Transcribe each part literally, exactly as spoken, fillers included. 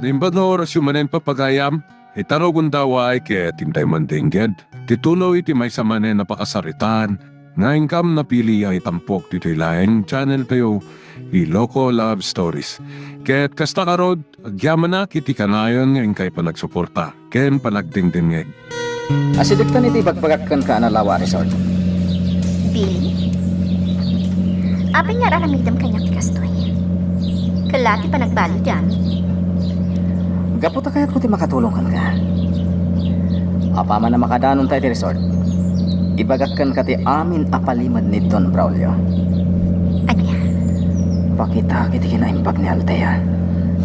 Naimbag nga orasyo manen, papagayam, ita rugonda, ket intay mandengngeg ti tuloy ti maysa manen a pakasaritaan nga inkam napili a itampok ditoy laeng channel tayo, Iloko Love Stories. Ket kasta ngarud, agyamanak iti kanayon nga inkay panagsuporta ken panagdengdengngeg. Asidegtan iti ibagbagak kenka a nalawa a resort. Billy? Apay nga ar-aramidem kaniak ti kastoy? Ket la ti panagbaliwda amin. Gapu ta kayatko ti makatulong kenka. Apaman a makadanonta iti resort, ibagak kenka ti amin a palimed ni Don Braulio. Ania? Pakitaak iti kinaimbag ni Althea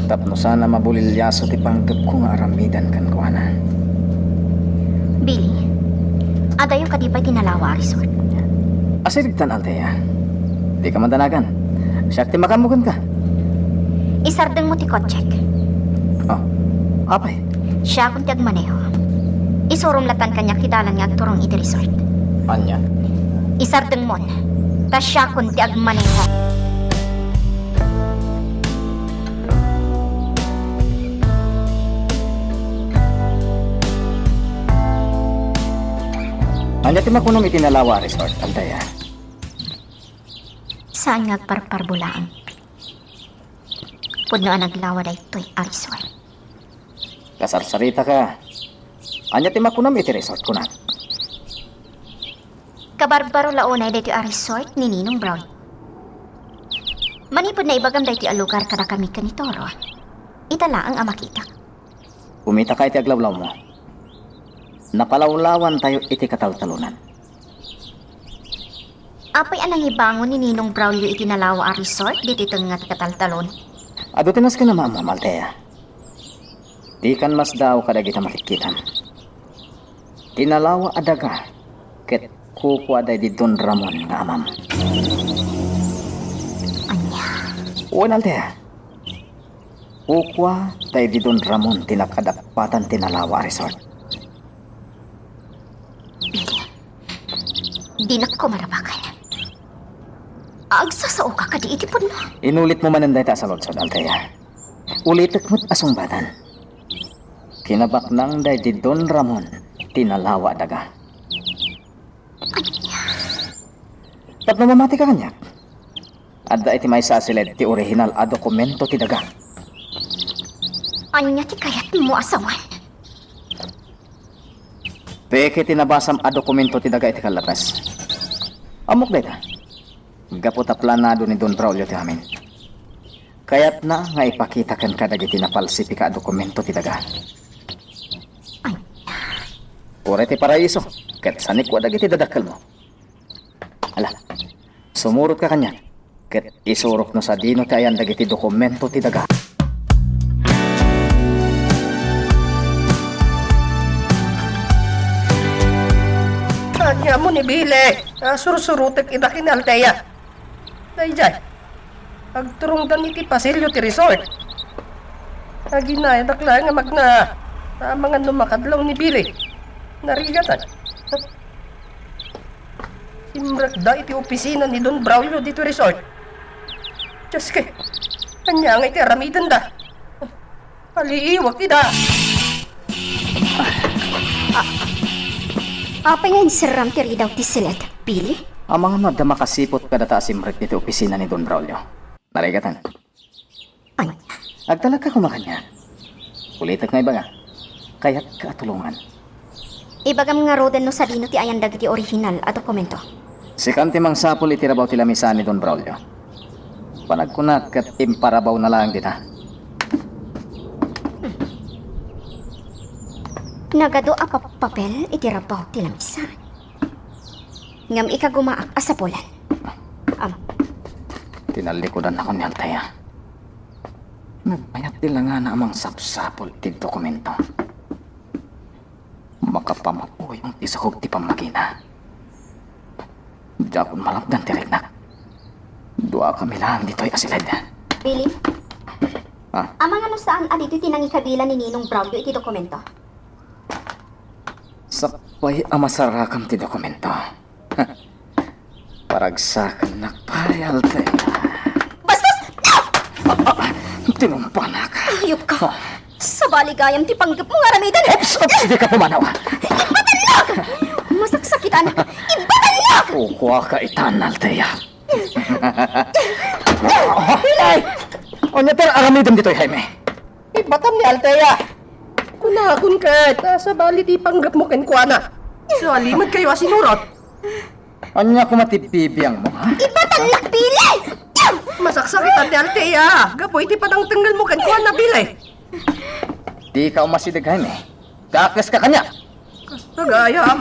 tapno saan a mabuliliaso ti panggepko nga aramidan kenkuana. Billy, adayo kadi pay ti nalawa a resort? Asidegtan, Althea. Dika madanagan. Siak ti makaammo kenka. Isardengmo ti kotsek. Oh, apay? Siakon ti agmaneho. Isurom latta kaniak ti dalan nga agturong iti resort. Ania? Isardengmon, ta siakon ti agmaneho. Ania ti makunom iti nalawa a resort, Althea? Saan nga agparparbulaang, Billy. Pudno a naglawa daytoy a resort. Kasarsaritaka. Ania ti makunam iti resort, kunak? Kabarbaro la unay daytoy a resort ni Ninong Brown. Manipud naibagam daytoy a lugar kadakami ken ni Toro, ita laeng a makitak. Kumitaka iti aglawlawmo. Napalawlawantayo iti kataltalonan. Apay a nangibangon ni Ninong Braulio iti nalawa a resort ditoy tengnga ti kataltalon? Adu ti nasken a maammoam, Althea. Dikan masdaaw kadagita makitkitam. Ti nalawa a daga ket kukua daydi Don Ramon nga amam. Ania? Wen, Althea. Kukua daydi Don Ramon ti nakadappatan ti nalawa a resort. Billy, dinak ko marabakan. Agsasaoka kadi iti pudno? Inulitmo manen dayta a saludsod, Althea. Ulitek met a sungbaten. Kinabaknang daydi Don Ramon ti nalawa a daga. Ania? Tapno mamatika kaniak, adda iti maysa a siled ti orihinal a dokumento ti daga. Ania ti kayatmo a sawen? Peke ti nabasam a dokumento ti daga iti kallapes. Ammok dayta. Gapu ta planado ni Don Braulio ti amin. Kayatna nga ipakita kenka dagiti napalsifika a dokumento ti daga. Ay. Uray ti paraiso, ket sanikua dagiti dadakkelmo. Ala, sumurotka kaniak, ket isurok no sadino ti ayan dagiti dokumento ti daga. Ania mo ni Billy, a sursurotek ida ken ni Althea. Daydiay, agturongdan iti pasilio ti resort. Aginayadak laeng a magna, amangan no makadlaw ni Billy. Narigatan. Simrekda iti opisina ni Don Braulio ditoy resort. Diosko, ania ngay ti aramidenda? Aliiwak ida. Apay nga inserram ti ridaw ti siled, Billy? Amangan no adda makasiput kadata a simrek ditoy opisina ni Don Braulio. Narigatan. Ay. Agtalagka koma kaniak. Ulitek nga ibaga. Kayatka a tulongan. Ibagam ngaruden no sadino ti ayan dagiti orihinal a dokumento. Sikan ti mangsapul iti rabaw ti lamisa ni Don Braulio. Panagkunak ket imparabawna laeng dita. Nagadu a pa-, papel iti rabaw ti lamisa. Ngem ikagumaak a sapulen. Am. Tinallikudannakon ni Althea. Nagmayat ti langana a mangsapsapul iti dokumento. Makapamapuyong ti sakog ti pammagina. Diakon malapdan ti riknak. Duakami laeng ditoy a siled. Billy? Ah? Amangan no saan a ditoy ti nangikabilan ni Ninong Braulio iti dokumento? Sakbay a masarakam ti dokumento. Paragsakannak pay, Althea. Bastos! No! Ah, ah, tinumpanak. Hayop ka! Ah. Sabali gayam ti panggepmo nga aramiden. Oops! Oops! Dika pumanaw! Ibatellak! Masaksakitan! Ibatellak! Kukuaka itan, Althea. Bilay! Ania ti aramidem ditoy, Jaime? Ibatam ni Althea. Kunakon ket, a, sabali ti panggepmo kenkuana. Salimed kayo a sinurot. Ania koma ti bibiangmo, ha? Ibatellak, Bilay! Masaksakitan ni Althea gapu iti panangtengngelmo kenkuana, Bilay. Dika umasideg, Jaime. Dakeska kaniak. Kasta gayam.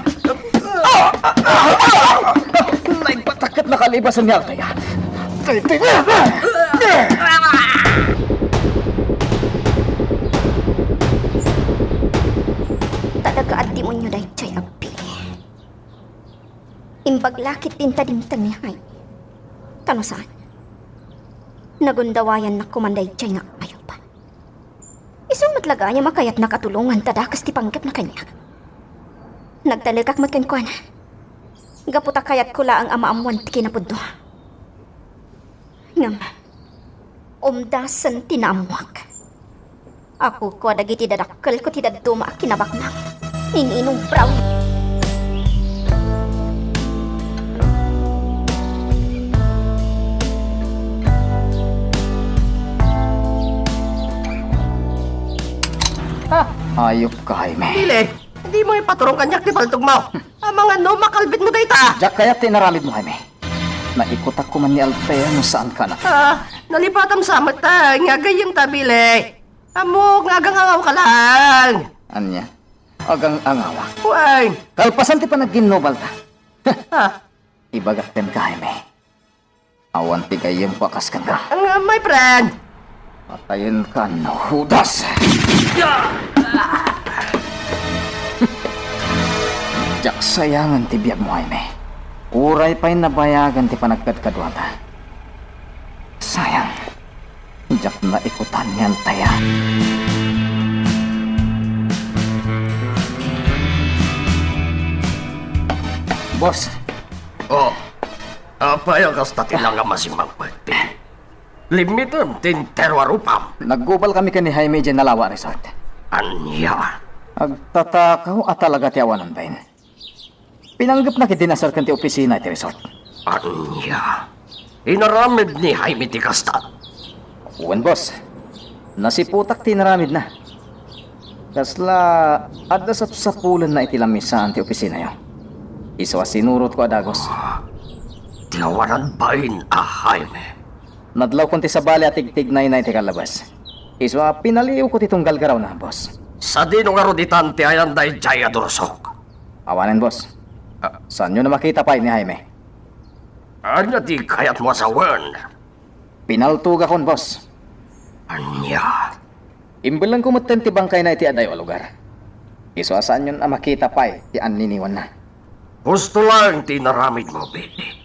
Naipatak ket nakalibasan ni Althea. Talaga a demonio daytoy a Bilay. Imbag la ket ti inta dimteng ni Jaime. Ta no saan, nagundawayannak koman daydiay nga ayup. Isu met la gayam a kayatnak a tulongan ta dakes ti panggepna kaniak. Nagtalekak met kenkuana. Gapu ta kayatko laeng a maammoan ti kinapudno. Ngem, umdasen ti naammoak. Kukua dagiti dadakkelko ti dadduma a kinabaknang. Ininum brown. Ah, ayup ka, Jaime. Dili, dimo ipaturong kaniak ti paltogmo. Amangan no makalbitmo dayta. Diak kayat ti inaramidmo, Jaime. Naikutak koman ni Althea no saan ka na. Ah, nalipatam sa met ta, nga gayyem ta, Bilay. Ammok nga agang-angawka laeng. Ania? Agang-angawak? Wen. Kalpasan ti panagginnubalta. Ah. Ibagak kenka, Jaime. Awan ti gayyemko a kas kenka. Ang, ah, my friend. Patayenka no Judas! Diak sayangen ti biagmo, Jaime. Uray pay nabayagen ti panagkadkaduata. Sayang, diak naikutan ni Althea. Boss. Oh, apay a kasta ti langam a simmangpet? Limmitem ti entero a rupam. Naggubalkami ken ni Jaime idiay Nalawa Resort. Ania? Agtatakaw a talaga ti awanan bain. Pinanggepna ket dinasar ken ti opisina iti resort. Ania? Inaramid ni Jaime ti kasta? Wen, boss. Nasiputak ti inaramidna. Kasla adda sapsapulenna iti lamisaan ti opisinayo. Isu a sinurotko a dagus. Ti awanan bain a Jaime. Nadlawkon ti sabali a tigtignayna iti kallabas. Isu a pinaliiwko ti tunggal garawna, boss. Sadino ngarud itan ti ayanda idiay a dursok? Awanen, boss. Ah. Saanyon a makita pay ni Jaime? Ania ti kayatmo a sawen? Pinaltogakon, boss. Ania? Imbellengko metten ti bangkayna iti adayo a lugar. Isu a saanyon a makita pay ti anniniwanna. Husto laeng ti inaramidmo, Billy.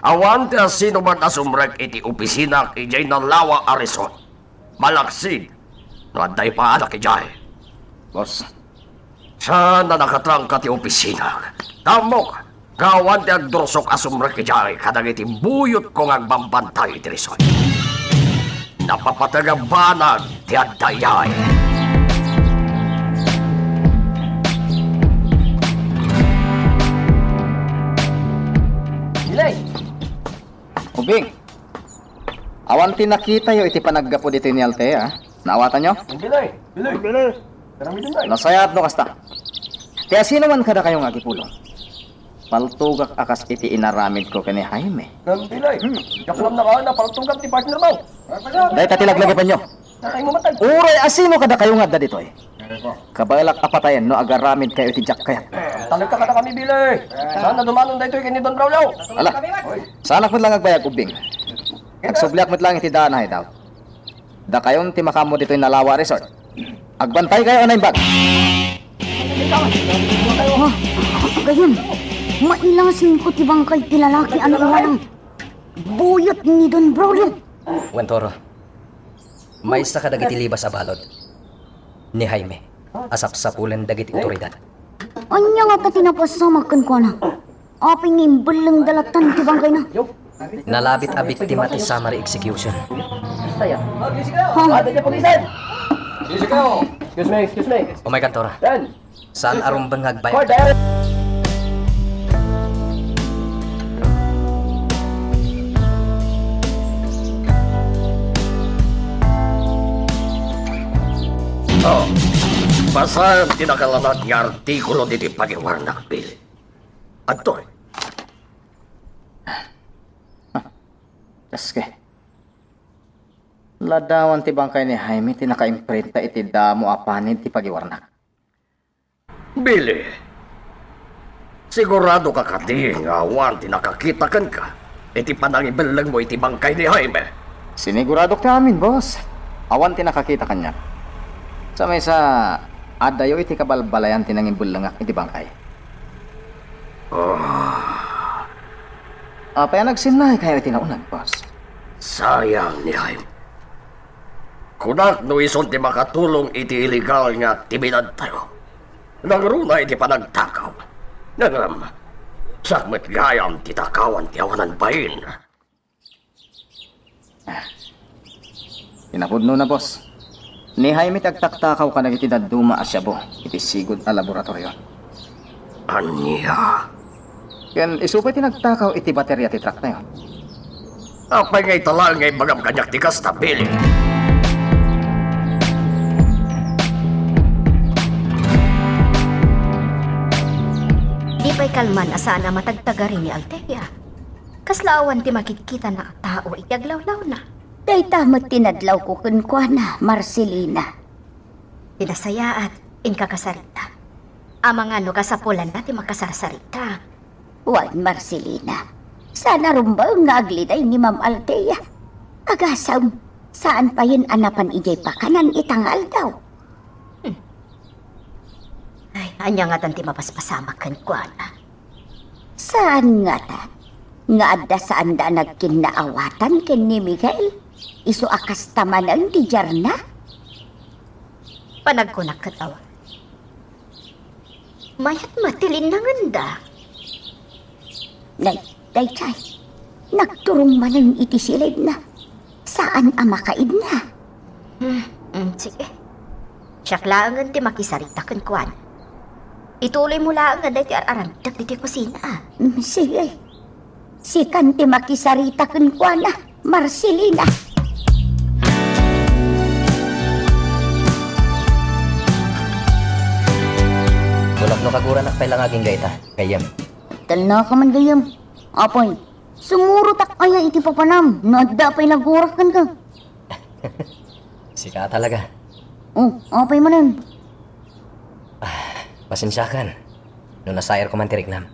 Awan ti asinoman a sumrek iti opisinak idiay Nalawa a Resort. Malaksid no adda ipaanak idiay. Boss. Saan a nakatrangka ti opisinak? Ammok nga awan ti agdursok a sumrek idiay kadagiti buyotko nga agbambantay iti resort. Napapateg a banag ti adda idiay. Bilay! Ubing, awan ti nakitayo iti panaggapu ditoy ni Althea, a? Naawatanyo? Bilay! Bilay! Bilay! Nasayaat no kasta. Ti asinoman kadakayo nga agipulong, paltogak a kas iti inaramidko ken ni Jaime. Bilay! Hmm. Diak ngem nakauna, paltogak ti partnermo. Dayta ti laglagipanyo. Uray asino kadakayo nga adda ditoy, kabaelak a patayen no agaramidkayo iti diak kayat. Talekka kadakami, Billy. Saan a dumanon daytoy ken ni Don Braulio? Ala, saanak met laeng agbayag, Ubing. Agsubliak met laeng iti daan a hideout. Dakayon ti makaammo ditoy Nalawa Resort. Agbantaykayo a naimbag. Ah, gayam, mailasinko ti bangkay ti lalaki a naiwanan. Buyot ni Don Braulio. Wen, Toro. Maysa kadagiti libas a balud ni Jaime a sapsapulen dagiti otoridad. Ania ngata ti napasamak kenkuana? Apay nga imbellengda latta ti bangkayna? Nalabit a biktima ti summary execution. Ha? Excuse me, excuse me. Oh my God, Tora. Yan. Saan a rumbeng nga agbayad? Order! Oh, basaem ti nakalanad nga artikulo ditoy pagiwarnak, Billy. Adtoy. Aske. Ladawan ti bangkay ni Jaime ti nakaimprenta iti damo a panid ti pagiwarnak. Billy, sigurado ka kadi nga awan ti nakakita kenka iti panangibellengmo iti bangkay ni Jaime? Siniguradok ti amin, boss. Awan ti nakakita kaniak. Sa maysa, adayo iti kabalbalayan ti nangimbellengak iti bangkay. Ah. Apay a nagsinnay kayo iti naunag, boss? Sayang ni Jaime. Kunak no isun ti makatulong iti illegal nga aktibidadtayo. Nangruna iti panagtakaw. Ngem, siak met gayam ti takawan ti awanan bain. Kinapudnona, boss. Ni Jaime ti agtaktakaw kadagiti dadduma a shabu iti sigud a laboratorio. Ania? Ken isu pay ti nagtakaw iti bateria ti trucktayo. Apay nga ita laeng nga imbagam kaniak ti kasta, Billy? Di pay kalman a saan a matagtagari ni Althea. Kasla awan ti makitkitana a tao iti aglawlawna. Dayta met ti nadlawko kenkuana, Marcelina. Ti nasayaat, inka kasarita. Amangan no kasapulanna ti makasarsarita. Wen, Marcelina, saan a rumbeng nga agliday ni Ma'am Althea. Agasem, saan payen a napan idiay pakanan ita nga aldaw. Hmm. Ay, ania ngatan ti mapaspasamak kenkuana? Saan ngata nga adda saanda a nagkinnaawatan ken ni Miguel? Isu a kasta manen ti diarna? Panagkunak ket awan. Mayat met ti linnangenda. Nay, daydiay, nagturong manen iti silibna. Saan a makaidna. Hmm, hmm, sige. Siak laengen ti makisarita kenkuana. Ituloymo laengen daytoy ar-aramidek ditoy kusina. Hmm, sige. Sikan ti makisarita kenkuana, Marcelina. Kunak no kaguranak pay la nga agingga ita, gayyem. Talnaka man, gayyem. Apay, sumurotak aya iti papanam no adda pay nagurak kenka? Sika talaga. Oh, apay manen? Ah, pasensiakan no nasayarko man ti riknam.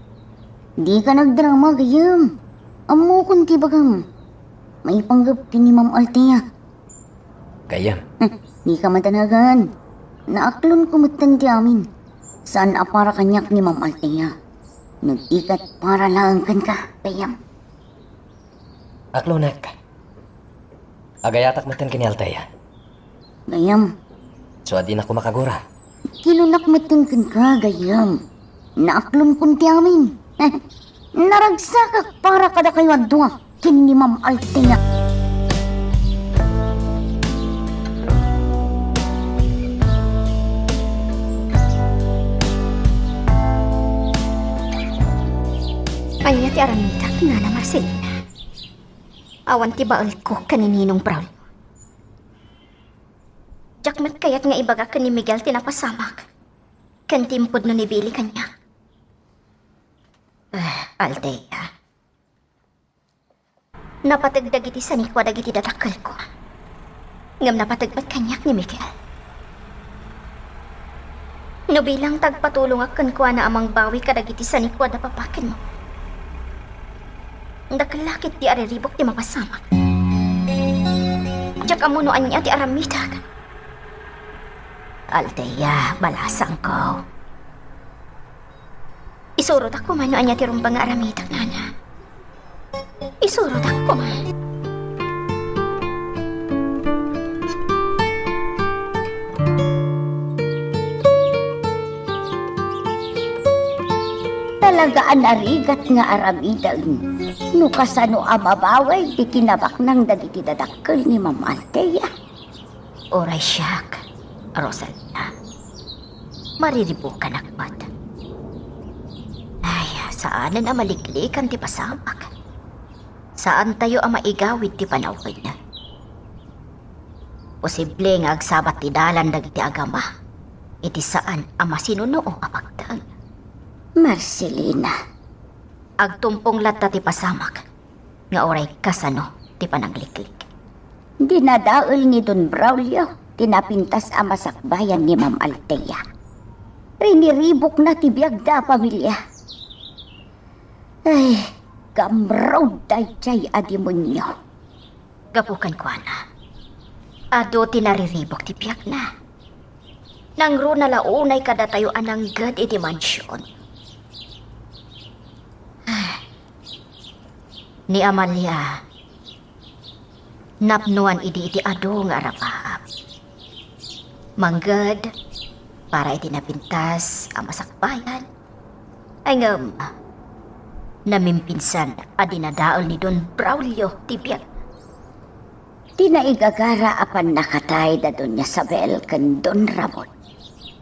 Dika nagdrama, gayyem. Ammokon ti ibagam. Maipanggep ken ni Ma'am Althea. Gayyem. Hmm, dika madanagan. Naaklonko metten ti amin. Saan a para kaniak ni Ma'am Althea. No di ket para laeng kenka, gayyem. Aklonek. Agayatak metten ken ni Althea. Gayyem. So, a dinakon makagura. Kilonak metten kenka, gayyem. Naaklonkon ti amin. Naragsakak para kadakayo a dua ken ni Ma'am Althea. Ania ti aramidak, Nana Marcelina? Awan ti baelko ken ni Ninong Braulio. Diak met kayat nga ibaga ken ni Miguel ti napasamak ken ti impudno ni Billy kaniak. Ah, Althea. Napateg dagiti sanikua dagiti dadakkelko. Ngem napateg met kaniak ni Miguel. No bilang ta agpatulongak kenkuana a mangbawi kadagiti sanikua da papakenmo, dakkel la ketdi a riribuk ti mapasamak. Diak ammo no ania ti aramidak. Althea, balasangko. Isurotak koma no ania ti rumbeng nga aramidak, nana. Isurotak koma. Talaga a narigat nga aramiden no kasano a mabawi ti kinabaknang dagiti dadakkel ni Ma'am Althea. Uray siak, Rosalia. Mariribukanak met. Ay, saanen a maliklikan ti pasamak. Saantayo a maigawid ti panawen. Posible nga agsabat ti dalan dagiti agama iti saan a masinunuo a pagteng. Marcelina. Agtumpong latta ti pasamak nga uray kasano ti panangliklik. Dinadael ni Don Braulio ti napintas a masakbayan ni Ma'am Althea. Riniribukna ti biagda a pamilia. Ay, kamrod daydiay a demonio. Gapu kenkuana, adu ti nariribuk ti biagna. Nangruna la unay kadatayo a nangged iti mansion. Ni Amalia, napnoan idi iti adu nga arapaap. Mangged, para iti napintas a masakbayan. Ay ngem, namimpinsan a dinadael ni Don Braulio ti biag. Ti naigagara a pannakatay da Doña Sabel ken Don Ramon,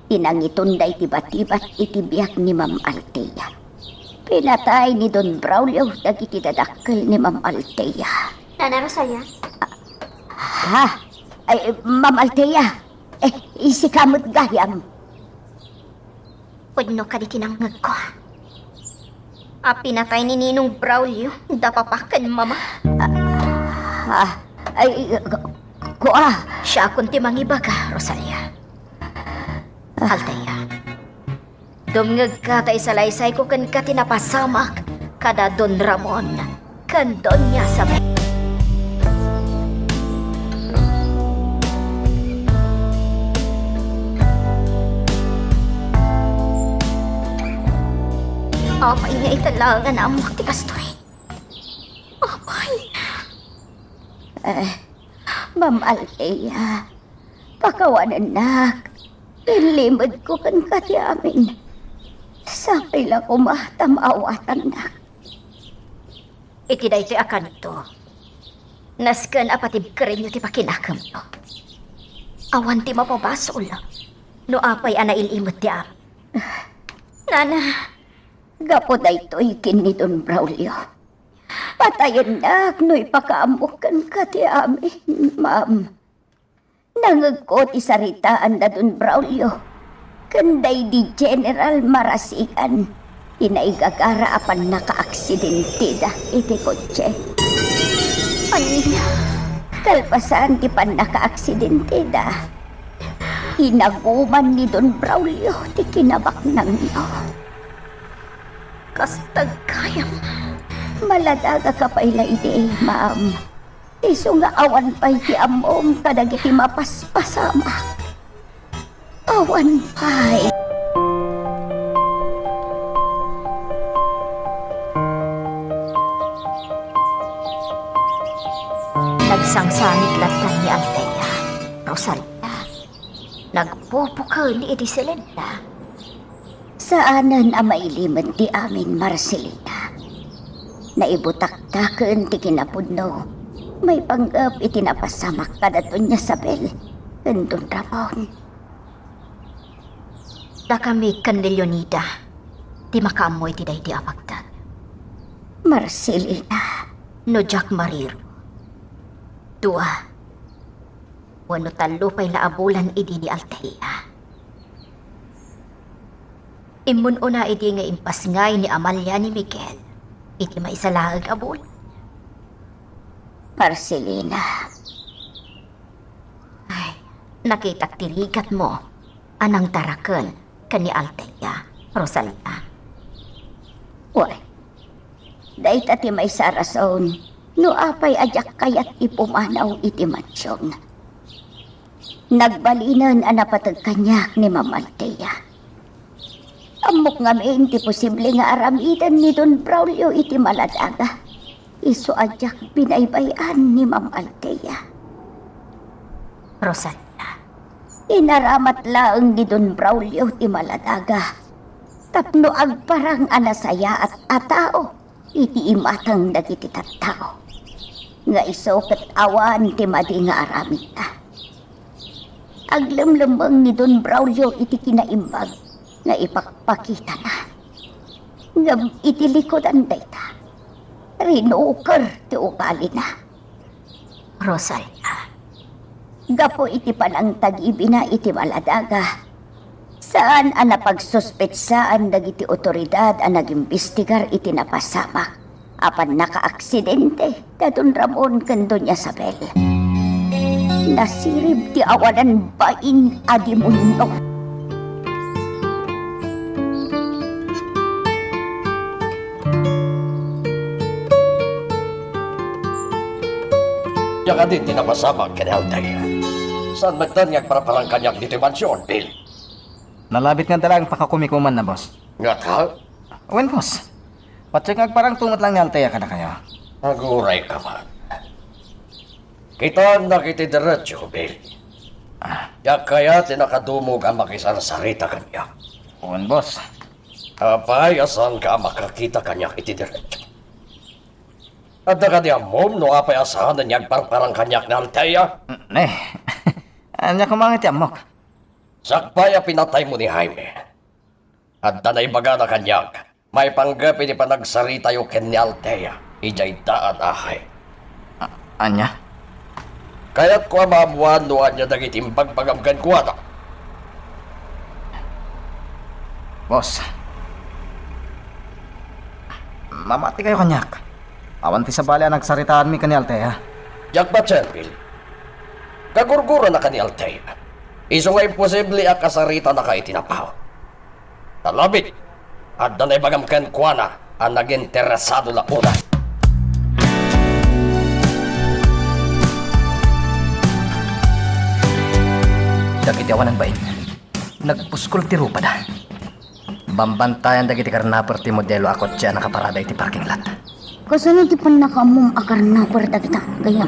ti nangitunda iti batibat iti biag ni Ma'am Althea. Pinatay ni Don Braulio dagiti dadakkel ni Ma'am Althea. Nana Rosalia? Ha? Ay, Ma'am Althea, eh, isika met gayam. Pudno kadi ti nangngegko a pinatay ni Ninong Braulio da papa ken mama? Ah, ay, ku-, kua. Siakon ti mangibaga, Rosalia. Althea, dumngegka ta isalaysayko kenka ti napasamak kada Don Ramon ken Doña Sabel. Apay nga ita laeng a naammoak ti kastoy? Apay? Eh, Ma'am Althea, pakawanennak. Inlimedko kenka ti amin. Sakay la koma ta maawatannak. Iti daytoy a kanito, nasken a patibkerenyo ti pakinakemyo. Awan ti mapabasol no apay a nail-imed ti amin. Nana. Gapu daytoy ken ni Don Braulio, patayennak no ipakaammok kenka ti amin, ma'am. Nangngegko ti saritaan da Don Braulio ken daydi General Marasigan ti naigagara a pannakaaksidenteda iti kotse. Ania? Kalpasan ti pannakaaksidenteda, inaguman ni Don Braulio ti kinabaknangyo. Kasta gayam. Maladagaka pay la idi, ma'am. Isu nga awan pay ti ammom kadagiti mapaspasamak. Awan pay. Nagsangsanit latta ni Althea, Rosalia. Nagpupukel iti silenna. Saanen a mailimed ti amin, Marcelina. Naibutaktaken ti kinapudno maipanggep iti napasamak kada Doña Sabel ken Don Ramon. Dakami ken ni Leonida ti makaammo iti daydi a pagteng. Marcelina. No diak mariro, dua wenno tallo pay la a bulan idi ni Althea. Immun-una idi nga impasngay ni Amalia ni Miguel iti maisalaeg a bulan. Marcelina. Ay, nakitak ti rigatmo a nangtaraken ken ni Althea, Rosalia. Wen, dayta ti maysa a rason no apay a diak kayat ti pumanaw iti mansion. Nagbalinen a napateg kaniak ni Ma'am Althea. Ammok ngamin ti posible nga aramiden ni Don Braulio iti maladaga. Isu a diak binaybay-an ni Ma'am Althea. Rosalia. Inaramat laeng ni Don Braulio ti maladaga tapno agparang a nasayaat a tao iti imatang dagiti tattao, nga isu ket awan ti madi nga aramidna. Aglemlemmeng ni Don Braulio iti kinaimbag nga ipakpakitana. Ngem iti likudan dayta, rinuker ti ugalina. Rosalia, gapu iti panangtagibina iti maladaga, saan a napagsuspetsaan dagiti otoridad a nagimbestigar iti napasamak a pannakaaksidente da Don Ramon ken Doña Sabel. Nasirib ti awanan bain a demonio. Diak kadi ti napasamak ken ni Althea. Saan metten nga agparparang kaniak ditoy mansion, Bill? Nalabit nga adda laeng pakakumikumanna, boss. Ngata? Wen, boss. Patiek nga agparangto met laeng ni Althea kadakayo. Agurayka man. Kitaennak iti derecho, Bill. Ah. Diak kayat ti nakadumog a makisarsarita kaniak. Wen, boss. Apay a saanka a makakita kaniak iti derecho? Adda kadi ammom no apay a saanen nga agparparang kaniak ni Althea? Ne. Ania koma nga ti ammok? Sakbay a pinataymo ni Jaime, adda naibagana kaniak maipanggep iti panagsaritayo ken ni Althea idiay daan a hay. A-, ania? Kayatko a maammoan no ania dagiti imbagbagam kenkuana. Boss, mamatikayo kaniak. Awan ti sabali a nagsaritaanmi ken ni Althea. Diak patien, Bill. Kagurgurannaka ni Althea. Isu nga imposible a kasaritanaka iti napaut. Nalabit, adda naibagam kenkuana a naginteresado la unay. Dagiti awanan bain, nagpuskol ti rupada. Bambantayan dagiti karnaper ti modelo a kotse a nakaparada iti parking lot. Kasano ti pannakaammom a karnaper dagita, gayyem?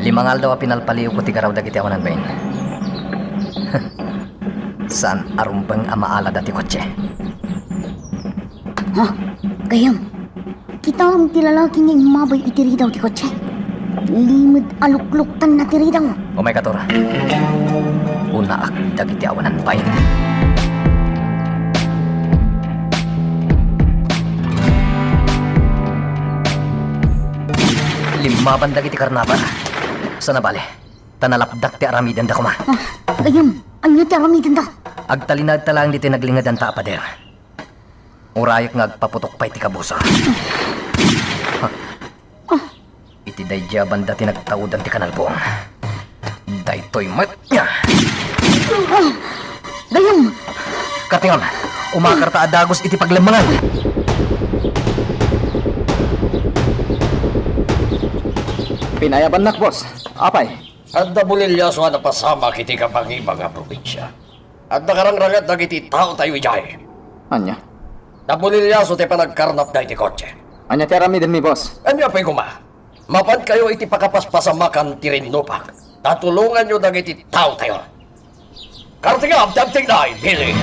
Lima nga aldaw a pinalpaliiwko ti garaw dagiti awanan bain. Saan a rumbeng a maalada ti kotse. Ha? Gayyem, kitaem ti lalaki nga immabay iti ridaw ti kotse. Limed a lukluktanna ti ridaw. Umayka, Tor. Unaak dagiti awanan bain. Limmaban dagiti karnaper. Saan a bale, ta nalapdak ti aramidenda koma. Ah, gayyem, ania ti aramidenda? Agtalinaedta laeng ditoy naglingedanta a pader. Urayek nga agpaputok pay ti kabusor. Ha? Iti daydiay a banda ti nagtaudan ti kanalbuong. Daytoy met. Ah! Gayyem! Katingam, umakarta a dagus iti paglemmengan. Pinayabannak, boss. Apay? Adda bolilyaso a napasamak iti kabangibang a probinsia. Adda karangranget dagiti taotayo idiay. Ania? Nabolilyaso ti panagkarnapda iti kotse. Ania ti aramidenmi, boss? Ania pay koma? Mapankayo iti pakapaspasamakan ti rinnupak. Ta tulonganyo dagiti taotayo. Kartingam, tagtingnay, Billy!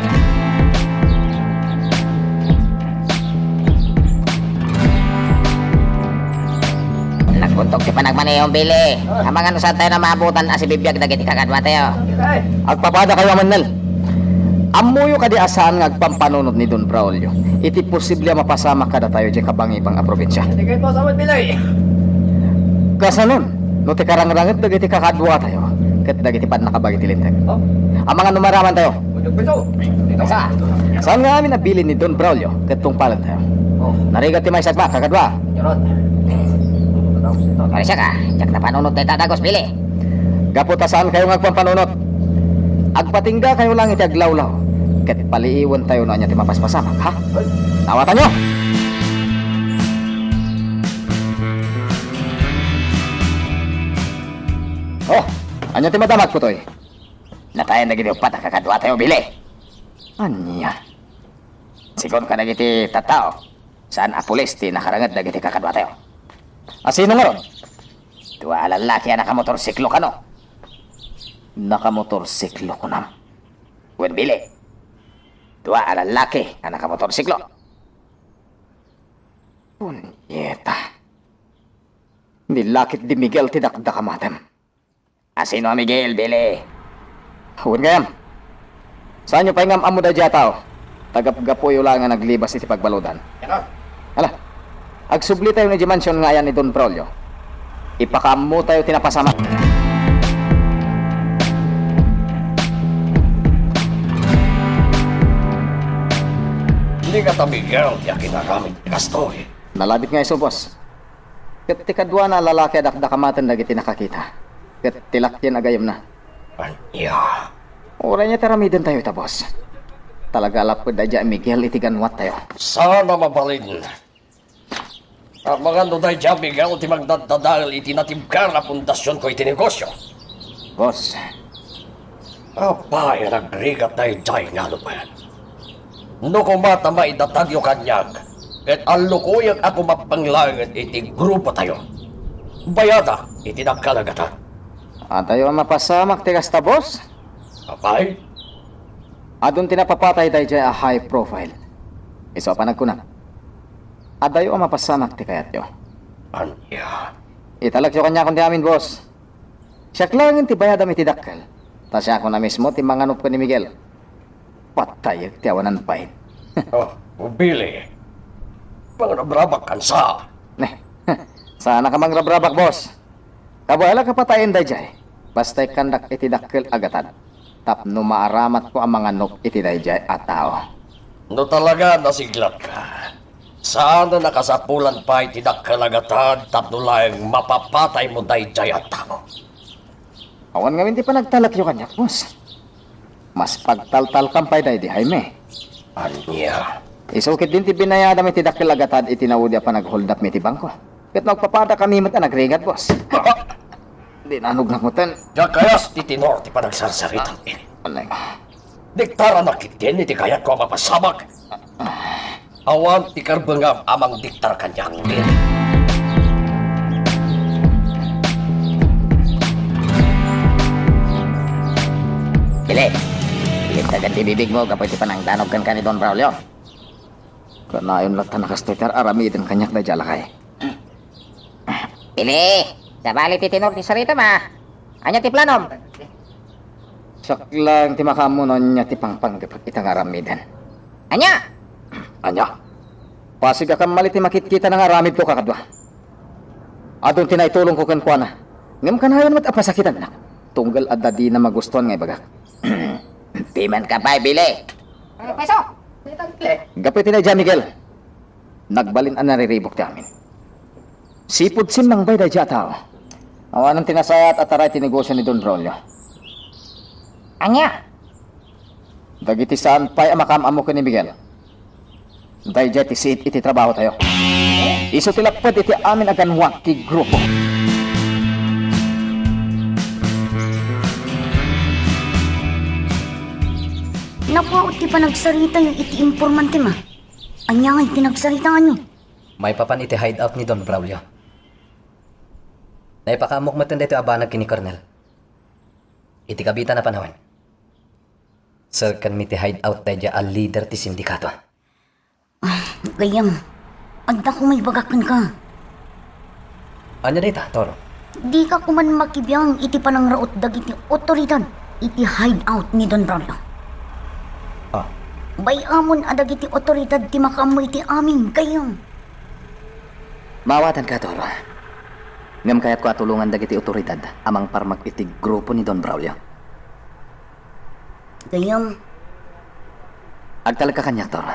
Nagbuntog ti panagmanehom, Billy. Amangan no saantayo a maabutan a sibibiag dagiti kakaduatayo. Agpapadakayo a mannel. Ammoyo kadi a saan nga agpampanunot ni Don Braulio iti posible a mapasamak kadatayo diay kabangibang a probinsia? Sige po, Samuel Billy. Kasanon, no ti karangranget dagiti kakaduatayo ket dagiti pannakabagi ti Linteg? Oh. Amangan no maaramantayo. Sa, saan nga amin a bilin ni Don Braulio ket tungpalantayo? Oh. Narigat ti maysa a kakaduak. Charot. Parisa ka, diak napanunot dayta a dagus, Billy. Gapu ta saankayo nga agpampanunot, agpatinggakayo laeng iti aglawlaw, ket paliiwentayo no ania ti mapaspasamak, ha? Dawatanyo! Oh, ania ti madamagko toy? Natayan dagiti uppat a kakaduatayo, Billy. Ania? Sigun kadagiti tattao, saan a pulis ti nakaranget dagiti kakaduatayo. A sino ngarud? Dua a lallaki a nakamotorsiklo kano? Nakamotorsiklo, kunam? Wen, Billy. Dua a lallaki a nakamotorsiklo. Punyeta. Ni Lakit di Miguel ti dakdakamatem. A sino a Miguel, Billy? Wen gayam. Saanyo pay nga am-ammo daydiay a tao? Tagapgapuyo laeng a naglibas iti pagbaludan. Ala, agsublitayon idiay mansion nga ayan ni Don Braulio. Ipakaammotayo ti napasamak. Dika ta Miguel ti akinaramid ti kastoy. Nalabit nga isu, boss. Ket ti kaduana a lalaki a dakdakamaten dagiti nakakita. Ket ti lakien a gayemna. Ania? Uray ania ti aramidentayo ita, boss. Talaga a lapud daydiay a Miguel iti ganwattayo. Saan a mabalin. Amangan no daydiay a Miguel ti mangdaddadael iti natibker a pundasionko iti negosio. Boss. Apay a nagrigat daydiay nga alupem? No koma ta maidatagyo kaniak, ket allukoyak a kumappeng laengen iti grupotayo. Bayada iti dakkel a gatad. Adayo a mapasamak ti kasta, boss? Apay? Adun ti napapatay daydiay a high profile. Isu a panagkunak. Adayo a mapasamak ti kayatyo. Ania? Italekyo kaniakon ti amin, boss. Siak laengen ti bayadam iti dakkel. Ta siakon a mismo ti manganup ken ni Miguel. Patayek ti awanan bain. Oh, Billy. Mangrabrabak kan sa. Neh, saannak a mangrabrabak, boss. Kabaelak a patayen daydiay. Basta ikkandak iti dakkel a gatad. Tapno maaramatko a manganup iti daydiay a tao. No talaga a nasiglatka, saan a nakasapulan pay ti dakkel a gatad tapno laeng mapapataymo daydiay a tao. Awan ngamin ti panagtalekyo kaniak, boss. Mas pagtaltalkam pay daydi Jaime. Ania? Isu ketdin ti binayadam iti dakkel a gatad iti naudi a panagholdupmi iti bangko. Ket nagpapadakami met a nagrigat, boss. Dinanognak metten. Diak kayat ti tenor ti panagsarsaritam, Billy. Anay. Diktaranak ketdin iti kayatko a mapasamak. Awan ti karbengam a mangdiktar kaniak, Billy. Billy, ilintagan ti bibigmo gapu iti panangdanog kenka ni Don Braulio. Kanayon latta a kastoy ti ar-aramiden kaniak daydiay a lakay. Billy, sabali ti tenor ti saritam, a. Ania ti planom? Siak laeng ti makaammo no ania ti pangpanggepek ita nga aramiden. Ania? Ania? Pasigakam mali ti makitkita nga aramidko kakadua. Adun ti naitulongko kenkuana. Ngem kanayon met a pasakitannak. Tunggal adda dina magustuan nga ibagak. Dimanka pay, Billy. Gapu iti daydiay, Miguel. Nagbalin a nariribuk ti amin. Sipud simmangbay daydiay a tao. Awanen ti nasayaat a taray ti negosio ni Don Braulio. Ania? Dagiti saan pay a makaam-ammo ken ni Miguel. Daydiay ti siit iti trabahotayo. Isu ti lapped iti amin a ganwak ti grupo. Napaut ti panagsaritayo iti impormantem, a. Ania ngay ti nagsaritaanyo? Maipapan iti hideout ni Don Braulio. Naipakaammok metten daytoy a banag ken ni Colonel. Iti kabiitan a panawen, serkanmi ti hideout daydiay a lider ti sindikato. Ah, gayyem, adda koma ibagak kenka. Ania dayta, Toro? Dika koman makibiang iti panangraut dagiti otoridad iti hideout ni Don Braulio. Ah. Bay-amon a dagiti otoridad ti makaammo iti amin, gayyem. Maawatanka, Toro. Ngem kayatko a tulongan dagiti otoridad a mangparmek iti grupo ni Don Braulio. Gayyem. Agtalekka kaniak, Toro.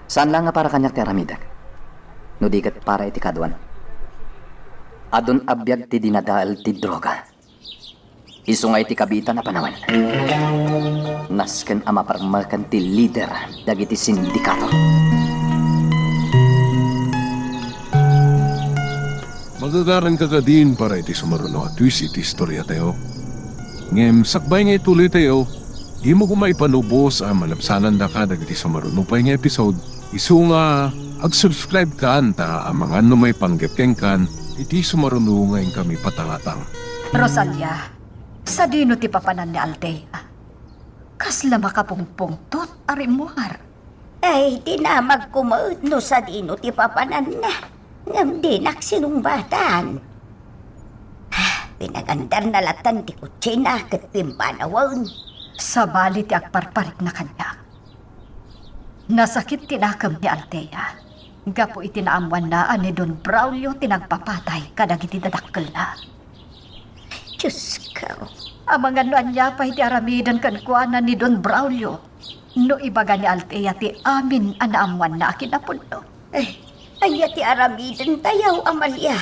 Saan laeng a para kaniak ti aramidek, no di ket para iti kaduan. Adun a biag ti dinadael ti droga. Isu nga iti kabiitan a panawen, nasken a maparmeken ti lider dagiti sindikato. Magagaranka kadin para iti sumaruno a twist iti istoriatayo. Ngem sakbay nga ituloytayo, dimo koma ipanubos a malabsanandaka dagiti sumaruno pay nga episode. Isu nga ag-subscribe kan ta amangan no maipanggep kenkan iti sumaruno nga inkami patangatang. Rosalia, sadino ti papanan ni Althea? Kasla makapungpungtot a rimmuar. Ay, dinamagko met no sadino ti papananna, ngem dinak sinungbatan. Pinagandarna latan ti kutsina ket pimpanawen. Sabali ti agparparikna kaniak. Nasakit ti nakem ni Althea gapu iti naammoanna a ni Don Braulio ti nagpapatay kadagiti dadakkelna. Diosko! Amangan no ania pay ti aramiden kenkuana ni Don Braulio no ibaga ni Althea ti amin a naammoanna a kinapudno. Eh, ania ti aramidentayo, Amalia?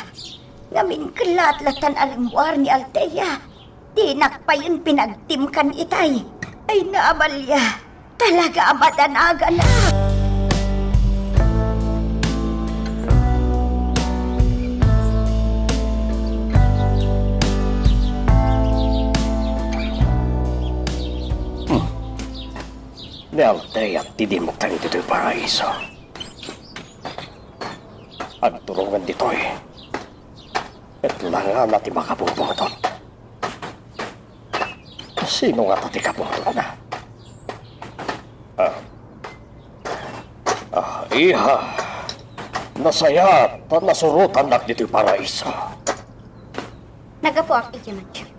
Ngamin kellaat latan a rimmuar ni Althea. Dinak payen pinagtimkan itay. Ay na, Amalia, talaga a madanaganak. Hmm. Ni Althea ti dimteng ditoy paraiso. Agturongen ditoy. Ket langana ti makabungpungtot. Sino ngata ti kabungtotna? Ah. Ah, iha. Nasayaat ta nasurotannak ditoy paraiso. Naggapuak idiay mansion.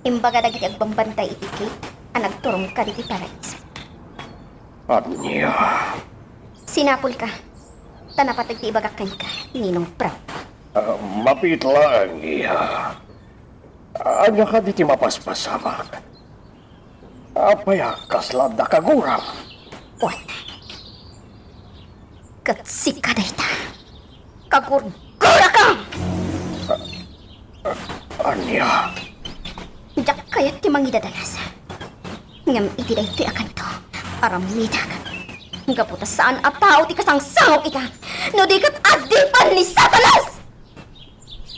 Imbaga dagiti agbambantay iti gate a nagturong kadagiti paraiso. Ania? Sinapulka, ta napateg ti ibagak kenka, Ninong Brown. Ah, mabiit laeng, iha. Ania kadi ti mapaspasamak? Apay a kasla adda kaguram? Wen. Ket sika dayta. Kagurgurakam! Ania? Diak kayat ti mangidadanas. Ngem iti daytoy a kanto, aramidak. Gapu ta saan a tao ti kasangsangok ita, no di ket adipen ni Satanas!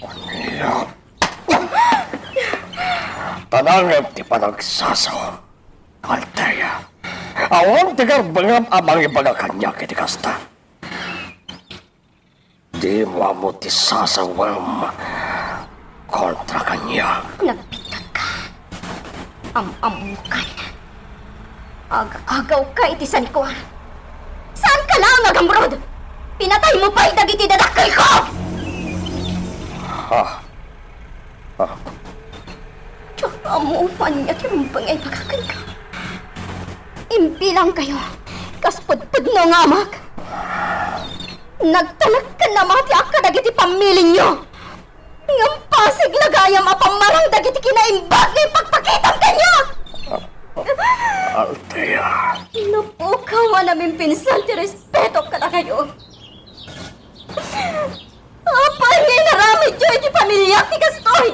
Ania? Tanangem ti panagsasaw, Althea. Awan ti garbengem a mangibaga kaniak iti kasta. Dimo ammo ti sasawem kontra kaniak. Nagbiddutka. Am-ammokan. Aga-agawka iti sanikuan. Saanka laeng agamrud? Pinataymo pay dagiti dadakkelko! Ha? Ah. Diak ammo no ania ti rumbeng nga ibagak kenka. Imbilangkayo kas pudpudno nga amak. Nagtalek ken namatiak kadagiti pammilinyo. Ngem pasig la gayam a pammarang dagiti kinaimbag nga ipakpakitam kaniak. Althea. Napukaw a namimpinsan ti respetok kadakayo. Apay nga inaramidyo iti pamiliak ti kastoy?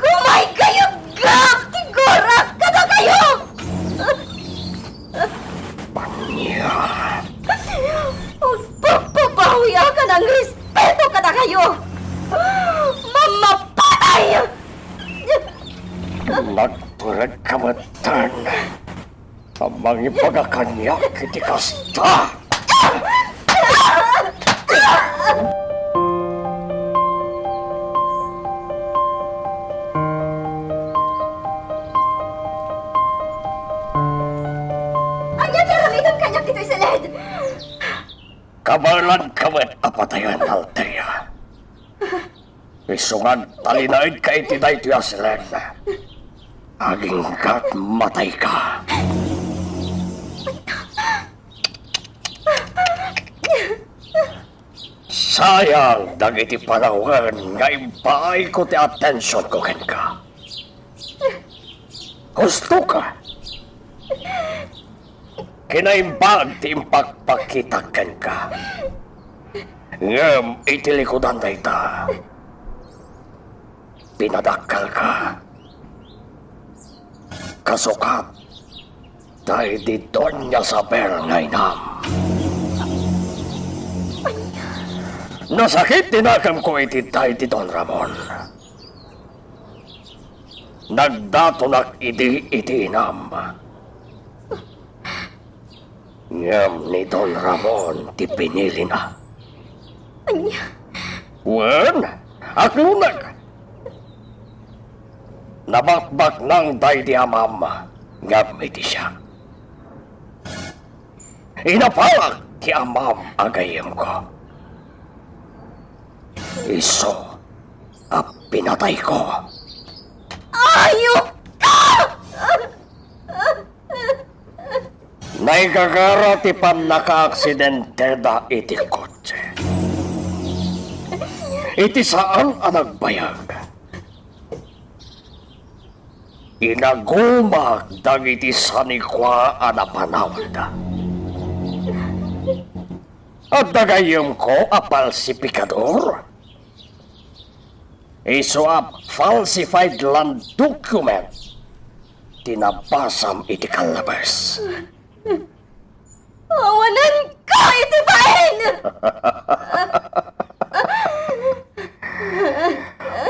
Kumaykayod gap ti gurak kadakayo! Ania? Agpagbabawiak a nangrespeto kadakayo! Mamapatay! Nagturedka metten a mangibaga kaniak iti kasta! Ania ti aramidem kaniak ditoy siled? Kabaelanka met a patayen, Althea. Isu nga agtalinaedka iti daytoy a siled, agingga't matayka. Sayang dagiti panawen nga impaayko ti atensionko kenka. Husto ka. Kinaimbag ti impakpakitak kenka. Ngem iti likudan dayta, pinadakkelka. Kasukat daydi Doña Isabel nga inam. Nasakit ti nakemko iti daydi Don Ramon. Nagdatonak idi iti inam. Ngem ni Don Ramon ti pinilina. Ania? Wen, aklonek. Nabakbaknang daydi amam ngem iti siak. Inapalak ti amam a gayyemko. Isu a pinatayko. Ayop ka! Naigagara ti pannakaaksidenteda iti kotse. Iti saan a nagbayag, inagumak dagiti sanikua a napanawanda. Adda gayyemko a falsifikador? Isu a falsified land document ti nabasam iti kallabes. Awanenko iti bain!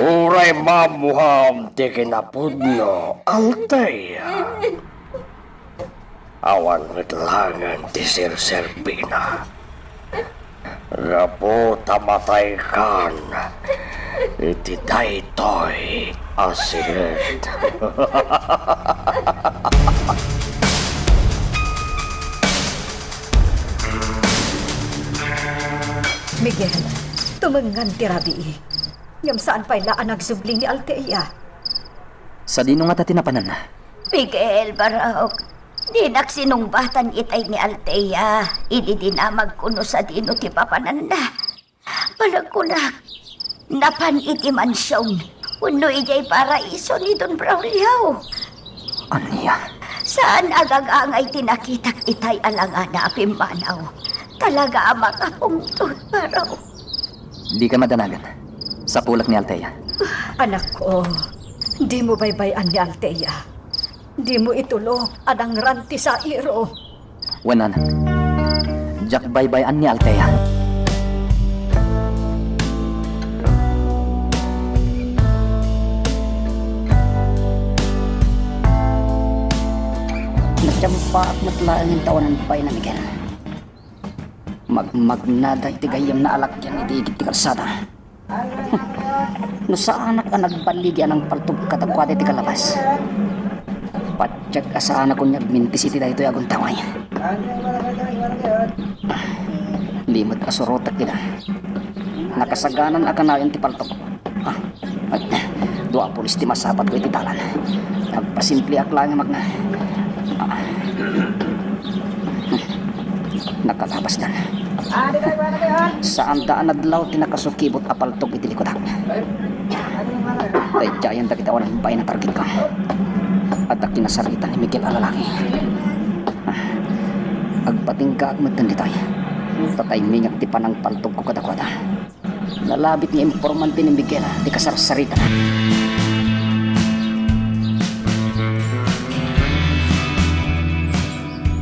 Uray maammuam ti kinapudno, Althea. Awan met laengen ti serserbina. Gapu ta mataykan iti daytoy a silet. Miguel, tumengngan ti rabii. Ngem saan pay la a nagsubli ni Althea. Sadino ngata ti napananna? Miguel, Barok, dinak sinungbatan itay ni Althea idi dinamagko no sadino ti papananna. Palagkunak, napan iti mansion wenno idiay paraiso ni Don Braulio. Ania? Saan a gagangay ti nakitak itay a langana a pimmanaw. Talaga a makapungtot, Barok. Dika madanagan. Sapulek ni Althea. Anakko, dimo baybay-an ni Althea. Dimo itulok a nangran ti sairo. Wen, anak. Diak baybay-an ni Althea. Nagtiampaak met laeng intawanan pay na Miguel. Magmagnada iti gayyemna a lakyan iti igid ti kalsada. No saanak a nagballigi a nangpaltog kadakuada iti kallabes, patiek a saanak unay agmintis iti daytoy a aguntaway. Limed a surotek ida. Nakasaganan a kanayon ti paltog. Ah, ay, dua a pulis ti masapatko iti dalan. Nagpasimpliak laeng a magna. Ah. Nakalabasdan. Saanda a nadlaw ti nakasukibot a paltog iti likudak. Daydiayen dagiti awan bain a targetko. Adda kinasarita ni Miguel a lalaki. Ah. Agpatinggaak metten ditoy. Ta timingak ti panangpaltogko kadakuada. Nalabit nga impormante ni Miguel ti kasarsaritana.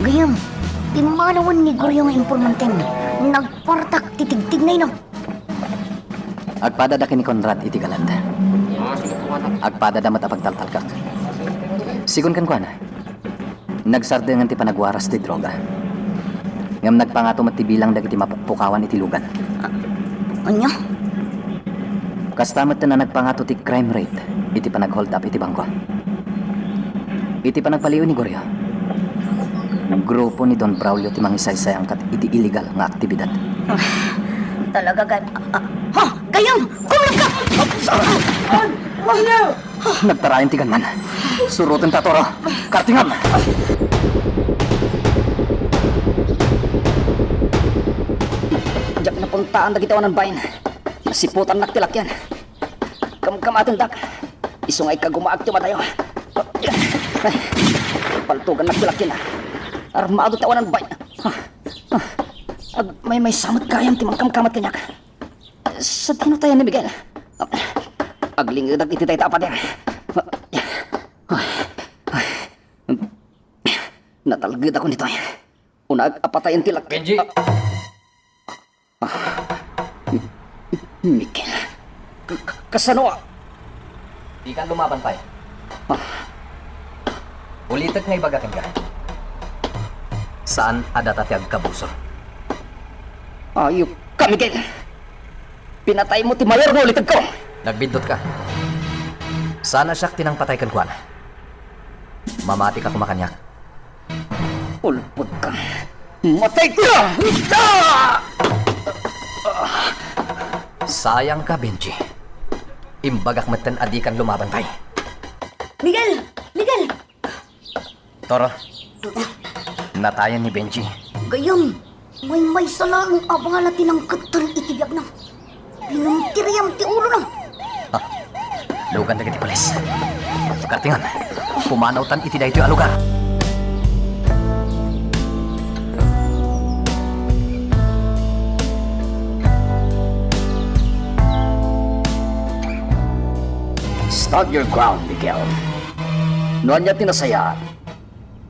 Gayam, pimmanawen ni Gorio nga impormantem. Nagpartak ti tigtignayna. Agpadada ken ni Conrad iti galad. Agpadada met a pagtaltalkak. Sigun kenkuana, nagsardengen ti panagwaras ti droga. Ngem nagpangato met ti bilang dagiti mapukpukawan iti lugan. Ania? Kasta met a nagpangato ti crime rate iti panag-hold up iti bangko. Iti panagpaliiw ni Gorio, grupo ni Don Braulio ti mangisaysayangkat iti illegal nga aktibidad. Ah, talaga gay-, ah, ah, ha, gayam! Kumulong ka! Nagtarayan ti gunman. Surotenta, Toro. Kartingam! Diak napuntaan dagiti awanan bain. Nasiputannak ti lakyan. Kamkamatendak. Isu nga ikkagumaak ti madayo. Paltugannak ti lakyan. Armado ti awanan bain. Ah, ah. Agmaymaysa met gayam ti mangkamkamat kaniak. Sadino tayen ni Miguel? Aglingedak iti dayta a pader. Natalgedakon ditoy. Unaak a patayen ti lak-, Benji! Ah. Ah. Miguel. Ka-, ka-, kasano a? Dikan lumaban pay. Ah. Ulitek nga ibaga kenka. Saan a data ti agkabusor. Ayop ka, Miguel! Pinataymo ti mayor nga ulitegko! Nagbiddut ka. Saan a siak ti nangpatay kenkuana. Mamati ka koma kaniak. Ulpod ka! Matay ka! Sayang ka, Benji. Imbagak metten a dikan lumaban pay. Miguel! Miguel! Toro, natayen ni Benji. Gayam, maymaysa laeng a bala ti nangkeddeng iti biagna. Pinungtiriam ti ulona. Ah, lugan dagiti pulis. Kartingan, pumanawtan iti daytoy a lugar. Stand your ground, Miguel. No ania ti nasayaat,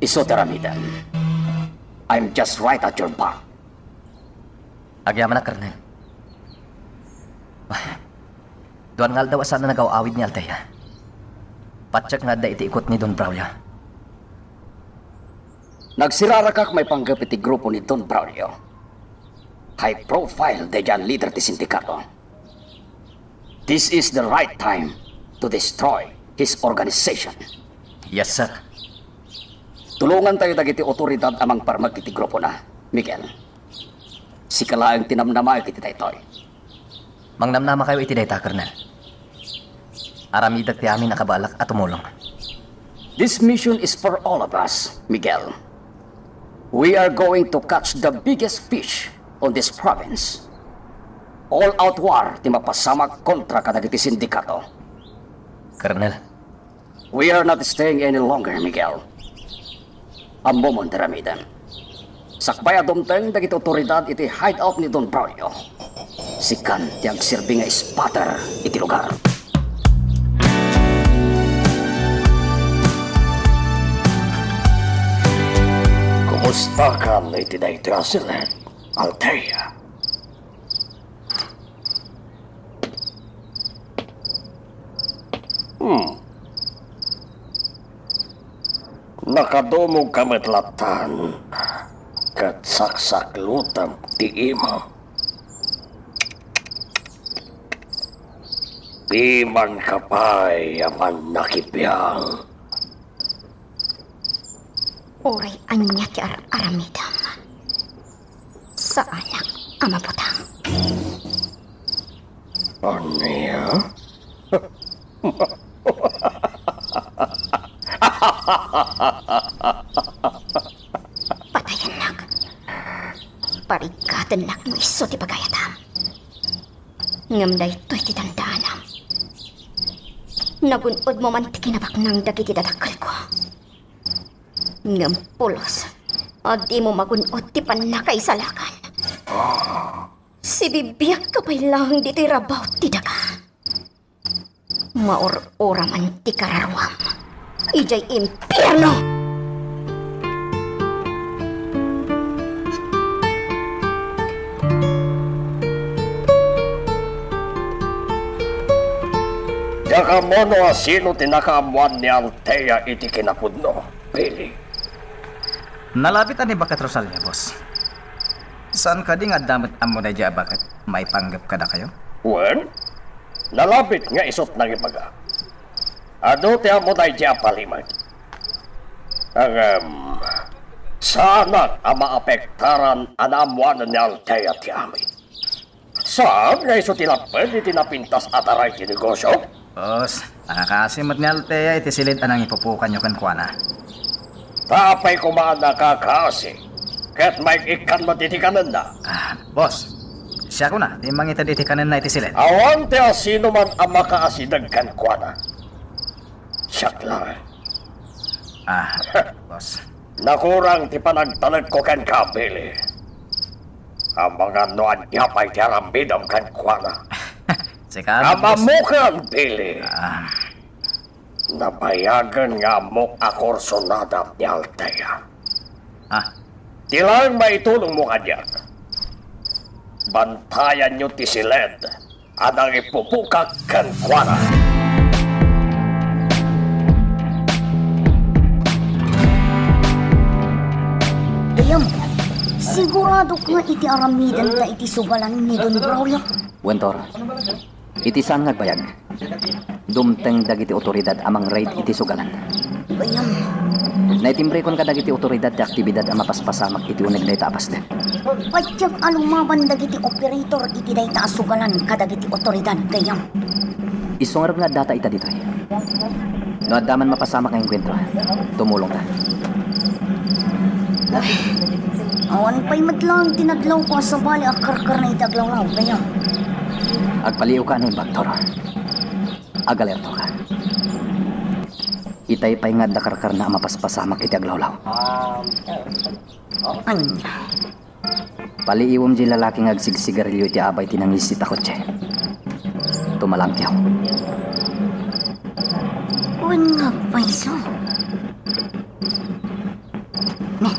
isu ti aramidem. I'm just right at your back. Agyamanak, Colonel. Duan nga aldaw a saan a nagaw-awid ni Althea. Patiek nga adda iti ikut ni Don Braulio. Nagsirarakak maipanggep iti grupo ni Don Braulio. High profile daydiay a leader ti sindikato. This is the right time to destroy his organization. Yes, sir. Tulongantayo dagiti otoridad a mangparmek iti grupona, Miguel. Sika laeng ti namnamaek iti daytoy. Mangnamnamakayo iti dayta, Colonel. Aramidek ti amin a kabaelak a tumulong. This mission is for all of us, Miguel. We are going to catch the biggest fish on this province. All-out war ti mapasamak kontra kadagiti sindikato. Colonel. We are not staying any longer, Miguel. Ammomon ti aramidem. Sakbay a dumteng dagiti otoridad iti hideout ni Don Braulio, sikan ti agserbi nga spotter iti lugar. Kumustakan iti daytoy a siled, Althea? Hmm. Nakadumogka met lattan, ket saksaklutem ti ima. Pimanka pay a mannakibiang. Uray ania ti ar-aramidem, saanak a mabutang. Ania? Patayennak. Parigatennak no isu ti pagayatam. Ngem daytoy ti tandaanam. Nagun-odmo man ti kinabaknang dagiti dadakkelko. Ngem pulos a dimo magun-od ti pannakaisalakan. Sibibiagka pay laeng ditoy rabaw ti daga. Maur-ura man ti kararuam idiay impierno! Diak ammo no asino ti nakaammoan ni Althea iti kinapudno, Billy. Nalabit a ni Baket Rosalia, boss. Saan kadi nga adda met ammo daydiay a baket maipanggep kadakayo? Wen, nalabit nga isut' nangibaga. Adu ti ammo daydiay a palimek. Ngem, saanak a maapektaran a naammoanen ni Althea ti amin. Saan nga isu ti lapped iti napintas a taray ti negosio? Boss, nakakaasi met ni Althea iti siled a nangipupukanyo kenkuana. Ta apay koma a nakakaasi, ket maik-ikkan met iti kanenna. Ah, boss, siakon a ti mangited iti kanenna iti siled. Awan ti asinoman a makaasideg kenkuana. Siak laeng. Ah, boss. Nakurang ti panagtalekko kenka, Billy. Amangan no ania pay ti aramidem kenkuana. Sika, boss. Ammokan, Billy. Ah. Nabayagen nga ammok a kursunadam ni Althea. Ah. Ti laeng maitulongmo kaniak, bantayanyo ti siled a nangipupukak kenkuana. Dayam, siguradok nga iti aramidenta iti sugalan ni Don Braulio. Wen, Tor, iti saan nga agbayag, dumteng dagiti otoridad a mang-raid iti sugalan. Dayam, Naitimbrikon kadagiti otoridad ti aktibidad a mapaspasamak iti uneg dayta a pasdek. Patiek a lumaban dagiti operator iti dayta a sugalan kadagiti otoridad, gayyem. Isu ngarud nga addata ita ditoy. No adda man mapasamak nga engkuentro, tumulongta. Awan pay met laeng ti nadlawko a sabali a karkarna iti aglawlaw, gayyem. Agpaliiwka a naimbag, Toro. Agalertoka. Itay pay nga adda karkarna a mapaspasamak iti aglawlaw. Ania? Paliiwem diay lalaki nga agsigsigarilio iti abay ti nangisit a kotse. Tumalangkew. Wen nga agpayso. Ne,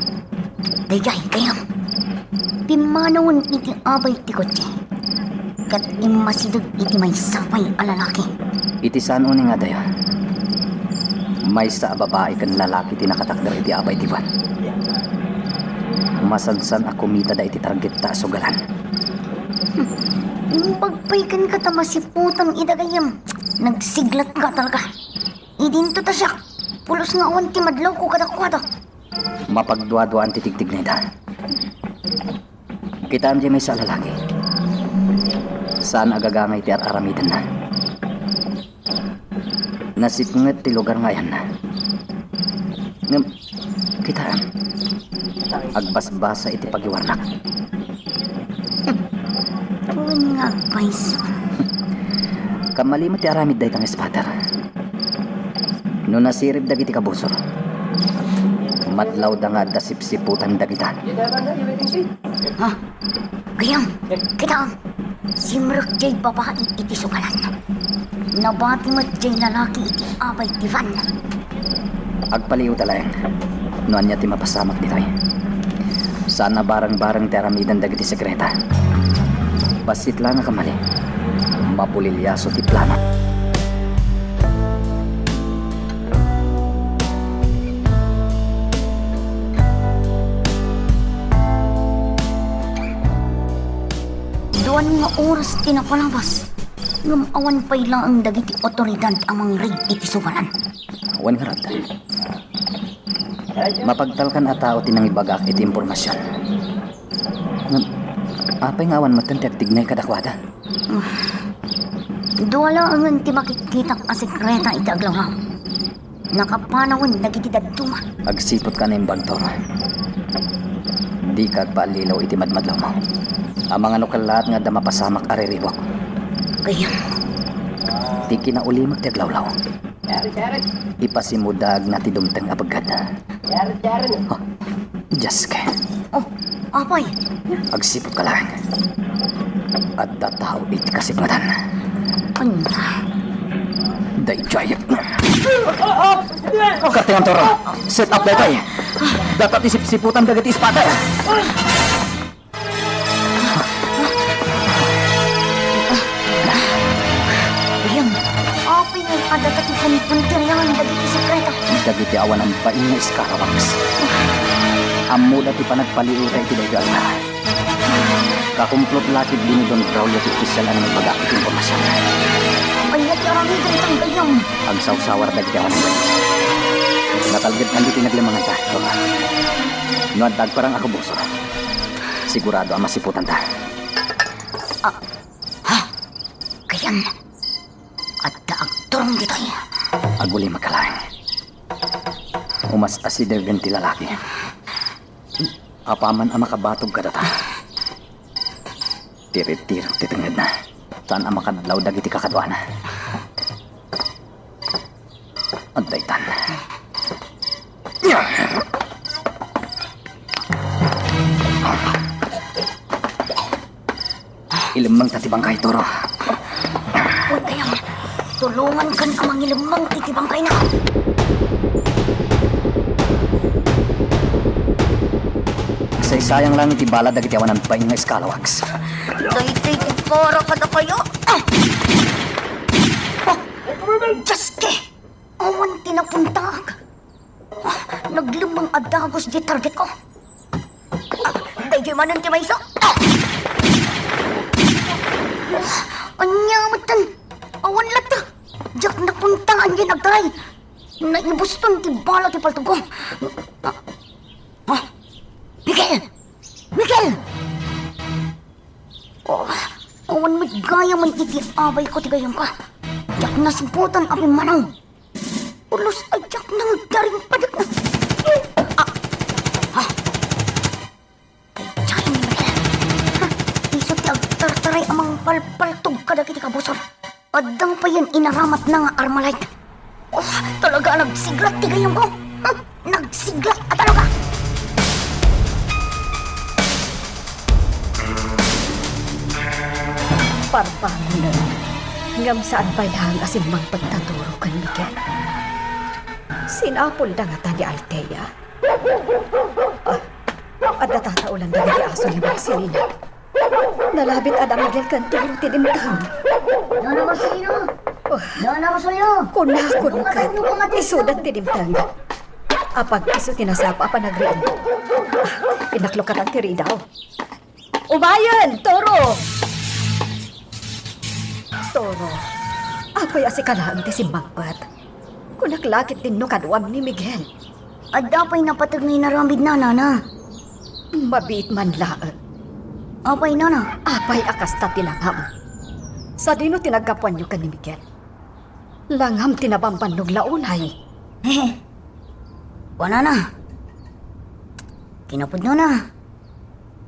daydiay, gayyem. Pimmanawen iti abay ti kotse. Ket immasideg iti maysa pay a lalaki. Iti saan unay nga adayo, maysa a babai ken lalaki ti nakatakder iti abay ti van. Masansan a kumitada iti targetta a sugalan. Hmm. Imbag pay kenka ta masiputan ida, gayyem. Nagsiglatka talaga. Idinto ta siak, pulos nga awan ti madlawko kadakuada. Mapagduaduaan ti tigtignayda. Kitaem diay maysa a lalaki. Saan a gagangay ti ar-aramidenna. Nasipnget ti lugar nga ayanna. Ngem, kitaem, agbasbasa iti pagiwarnak. Wen nga agpayso. Kammali met ti aramid dayta nga spotter. No nasirib dagiti kabusor, madlawda nga adda sipsiputan dagita. Ha? Gayyem, kitaem, simrek diay babai iti sugalan. Nabati met diay lalaki iti abay ti van. Agpaliiwta laeng no ania ti mapasamak ditoy. Saan a bareng-bareng ti aramiden dagiti sekreta. Bassit la nga kammali, mapuliliaso ti plano. Duan nga oras ti napalabas, ngem awan pay laeng dagiti otoridad a mangred iti sugalan. Wen ngarud, mapagtalkan a tao ti nangibagaak iti impormasion. Ngem, apay nga awan metten ti agtignay kadakuada? Dua laengen ti makitkitak a sekreta iti aglawlaw. Nakapanawen dagiti dadduma. Agsiputka a naimbag, Toro. Dika agpaallilaw iti madmadlawmo. Amangan no kellaat nga adda mapasamak a riribuk. Gayyem. Ti kinaulimek ti aglawlaw, ipasimudaagna ti dumteng a beggad. Oh, Dios, ke. Oh, apay? Agsiputka laeng. Adda tao iti kasipngetan. Ania? Daydiay. Kartengan, Toro. Set up daytoy. Data ti sipsiputan dagiti spotter. Ayan, apay nga adda ti punpuntiryangan dagiti sekreta? Dagiti awanan bain nga scarawags. Ammoda ti panagpaliiwta iti daytoy a lugar. Kakumplot la ketdi ni Don Braulio ti opisyal a nangibagaak iti impormasion. Ania ti aramiden, Tanggayyam? Agsawsawar dagiti awanan bain. Natalged man ditoy naglemmenganta, Toro. No adda agparang a kabusor, sigurado a masiputanta. Ah, ha? Gayyem, adda agturong ditoy. Agulimek laeng. Umas-asidegen ti lalaki. Apaman a makabatog kadata, tiritirek ti tengngedna. Saan a makadlaw dagiti kakaduana. Adda itan. Ilemmengta ti bangkay, Toro. Wen, Gayyam, tulongankan a mangilemmeng iti bangkayna. Saysayang lang iti bala dagiti awanan bain nga scalawags. Daytoy ti para kadakayo. Ah! Oh, Dios, ke! Awan ti napuntaak. Ah, naglemmeng a dagus ti targetko. Ah, daydiay manen ti maysa. Ah! Ania metten? Awan latta. Diak napuntaan diay agtaray. Naibuston ti bala ti paltogko. Ah, ah. Miguel! Miguel! Oh, awan met gayam iti abayko ti gayamko. Diak nasbutan a pimmanaw. Pulos a diak nangdaring padek na. Ah! Ah! Daydiay ni Miguel. Ha? Isu ti agtartaray a mangpalpaltog kadagiti kabusor. Adda payen inaramatna nga Armalite. Oh, talaga a nagsiglat ti gayamko. Ha? Nagsiglat a talaga! Parbakunen. Ngem saan pay laeng a simmangpet ta Toro ken Miguel. Sinapulda ngata ni Althea? Ah, adda tataolan dagiti aso ni Marcelina. Nalabit a da Miguel ken Toro ti dimteng. Nana Marcelina! Oh. Nana Rosario! Kunakon ket, isuda ti dimteng. Apag isu ti nasapa a panagriing. Ah, inaklokatan ti ridaw. Umayen, Toro! Toro, apay a sika laeng ti simmangpet? Kunak la ketdin no kaduam ni Miguel. Adda pay napateg nga inaramidna, nana. Mabiit man laeng. Apay, nana? Apay a kasta ti langam? Sadino ti naggapuanyo ken ni Miguel? Langam ti nabambannog la unay. Hehe. Kunana. Kinapudnona.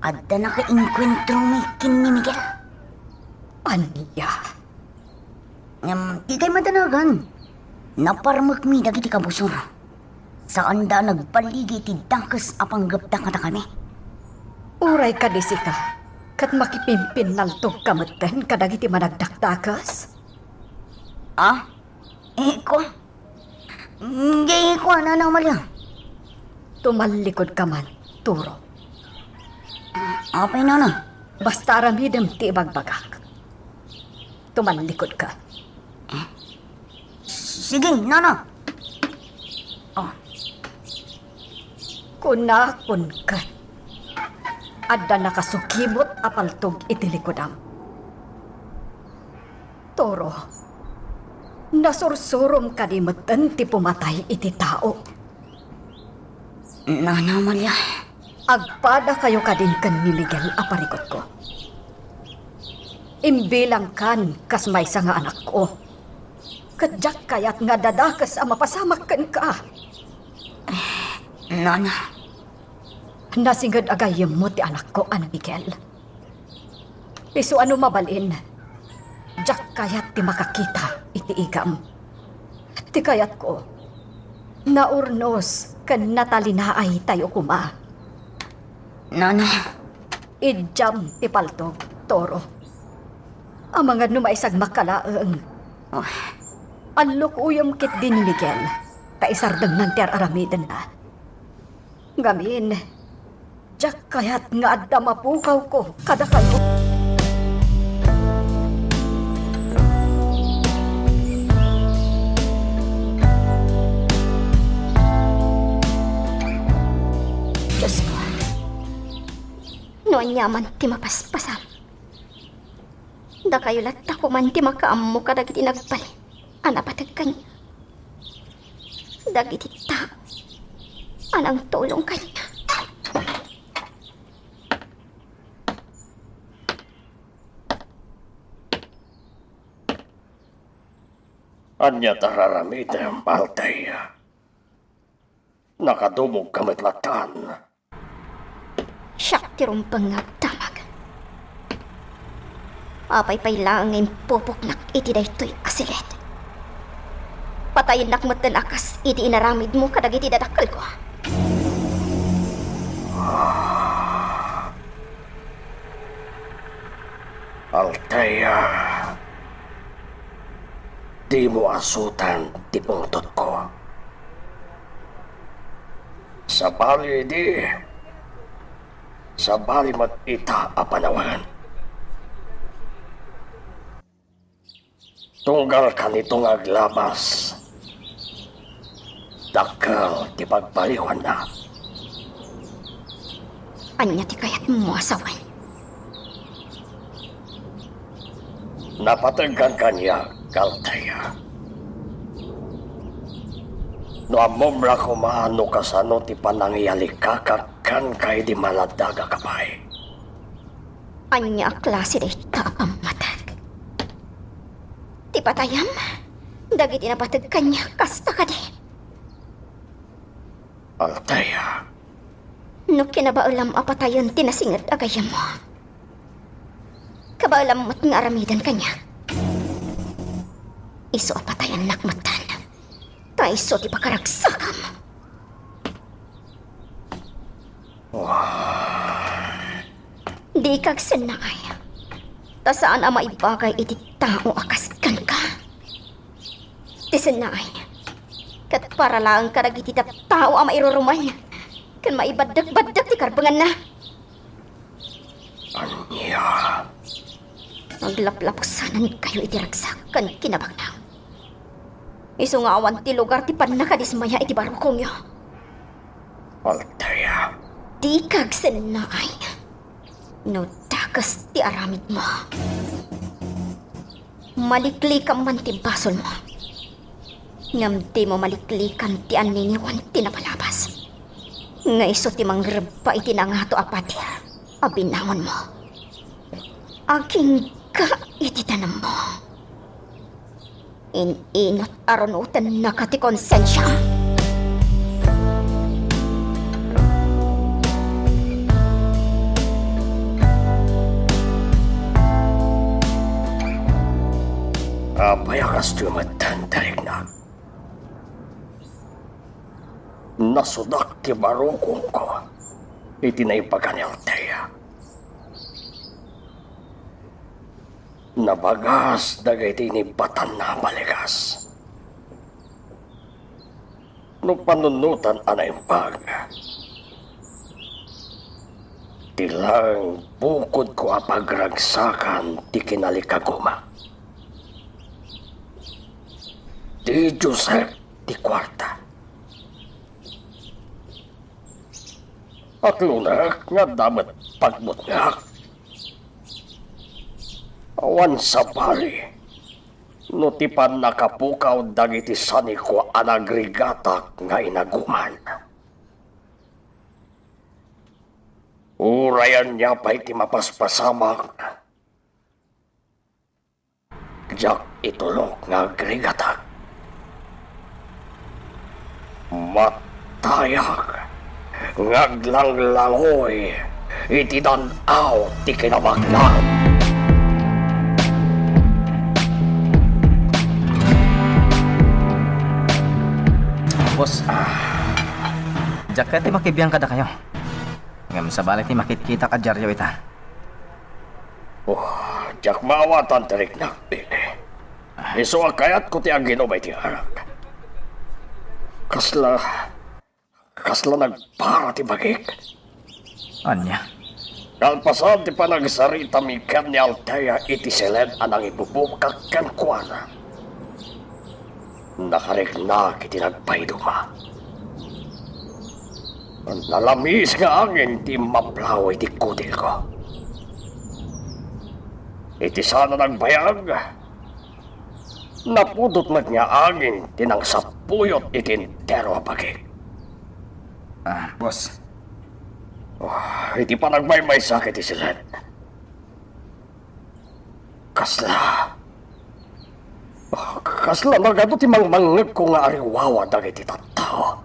Adda nakainkuentro mi ken ni Miguel. Ania? Ngem, dikay madanagan. Naparmekmi dagiti kabusor. Saanda a nagballigi iti dakes a panggepda kadakami. Uray kadi sika, ket makipimpinnaltogka metten kadagiti managdakdakes? Ah? Iko? Di ko, Nana Amalia. Tumallikudka man, Toro. Apay, Nana? Basta aramidem ti ibagbagak. Tumallikudka. Eh? Sige, Nana. Oh. Kunakon ket, adda nakasukimot a paltog iti likudam. Toro, nasursurom kadi metten ti pumatay iti tao? Nana Amalia. Agpadakayo kadin ken ni Miguel a parikutko. Imbilangkan kas maysa nga anakko. Ket diak kayat nga adda dakes a mapasamak kenka. Nana. Nasinged a gayyemmo ti anakko a ni Miguel. Isu a no mabalin, diak kayat ti makakita iti igam. Ti kayatko, naurnos ken natalinaay tayo koma. Nana. Idiam ti paltog, Toro. Amangan no maisagmakka laeng. Oh. Allukuyom ketdi ni Miguel, ta isardengnan ti ar-aramidenna. Ngamin, diak kayat nga adda mapukawko kadakayo. Diosko, no aniaman ti mapaspasam, dakayo latta koman ti makaammo kadagiti nagbalin a napateg kaniak. Dagiti tao a nangtulong kaniak. Ania ti ar-aramidem, Althea? Nakadumogka met lattan. Siak ti rumbeng nga agdamag. Apay pay laeng nga impupoknak iti daytoy a siged? Patayennak metten a kas iti inaramidmo kadagiti dadakkelko. Althea, dimo asutan ti pungtotko. Sabali idi, sabali met ita a panawen. Tunggal kanito nga aglabas, dakkel ti pagbaliwanna. Ania ti kayatmo a sawen? Napategkan kaniak, Althea. No ammom la koma no kasano ti panangiyalikakak kenka idi maladdaga, babai. Ania a klase dayta a pammateg? Ti patayem dagiti napateg kaniak kasta kadi? Althea. No kinabaelam a patayen ti nasinged a gayyemmo, kabaelam met nga aramiden kaniak. Isu a patayennak metten, ta isu ti pakaragsakam. Dika agsennaay, ta saan a maibagay iti tao a kas kenka. Ti sennaay, ket para laeng kadagiti tattao a mairuruman ken maibaddekbaddek ti karbenganna. Ania? Aglaplapusanankayo iti ragsak ken kinabagnak. Isu nga awan ti lugar ti pannakadismaya iti barukongyo. Althea. Dika agsennaay no dakes ti aramidmo. Maliklikam man ti basolmo, ngem dimo maliklikan ti anniniwan ti napalabas, nga isu ti mangrebba iti nangato a pader a binaonmo. Agingga iti tanemmo. In-inut a runotennaka ti konsensiam. Apay a kastoy met ti riknak? Nasudak ti barukongko iti naibaga ni Althea. Nabagas dagiti inibatanna a balikas. No panunotan a naimbag, ti laeng bukodko a pagragsakan ti kinalikaguma. Ti Joseph ti kuarta. Aklonek nga adda met pagbutngak. Awan sabali no ti pannakapukaw dagiti saniko a nagrigatak nga inaguman. Uray ania pay ti mapaspasamak, diak itulok nga agrigatak. Matayak nga aglanglangoy iti dan-aw ti kinabagnak. Boss, ah, diak kayat ti makibiang kadakayo. Ngem sabali ti makitkitak a diario ita. Oh, diak maawatan ti riknak, Billy. Isu a kayatko ti aginum iti arak. Kasla, kasla nagpara ti bagik. Ania? Kalpasan ti panagsaritam ken ni Althea iti siled a nangibubukak kenkuana, nakariknak iti nagpaiduma. Nalamis nga angin ti immaplaw iti kudilko. Iti saan a nagbayag, napudot met nga angin ti nangsapuyot iti entero a bagik. Ah, boss. Oh, iti panagmaymaysak iti siled, kasla, oh, kasla nagadu ti mangmangngegko nga ariwawa dagiti tattao.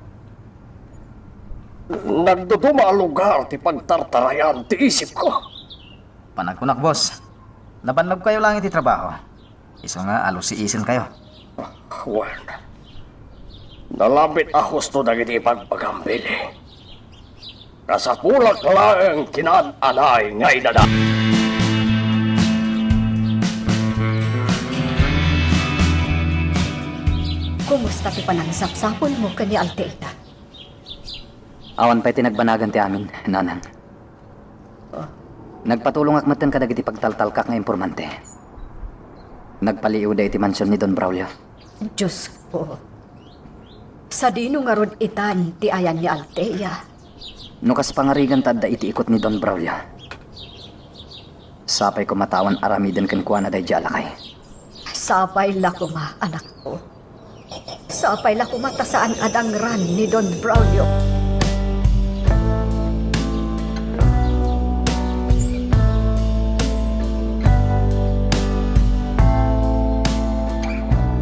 Nagduduma a lugar ti pagtartarayan ti isipko. Panagkunak, boss, nabannogkayo laeng iti trabaho. Isu nga alusiisenkayo. Wen, nalabit a husto dagiti ibagbagam, Billy. Kasapulak laeng ti naan-anay nga inada. Kumusta ti panangsapsapulmo ken ni Althea? Awan pay ti nagbanagan ti amin, Nanang. Nagpatulongak metten kadagiti pagtaltalkak nga impormante. Nagpaliiwda iti mansion ni Don Braulio. Diosko. Sadino ngarud itan ti ayan ni Althea? No kas pangarigan ta adda iti ikut ni Don Braulio, sapay koma ta awan aramiden kenkuana daydiay a lakay. Sapay la koma, anakko. Sapay la koma ta saan a dangran ni Don Braulio.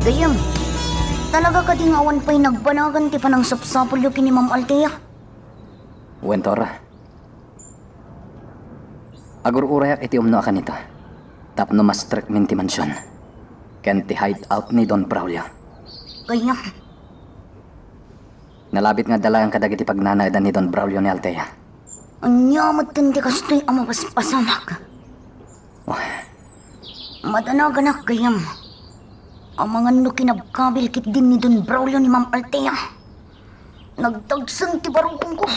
Gayyem, talaga kadi nga awan pay nagbanagan ti panangsapsapulyo ken ni Ma'am Althea? Wen, Tor. Agur-urayak iti umno a kanito tapno mastrekmin ti mansion ken ti hideout ni Don Braulio. Gayyem. Nalabit nga adda laeng kadagiti pagnanaedan ni Don Braulio ni Althea. Ania metten ti kastoy a mapaspasamak? Oh. Madanaganak gayyem. Amangan no kinabkabil ketdin ni Don Braulio ni Ma'am Althea. Nagdagsen ti barukongko.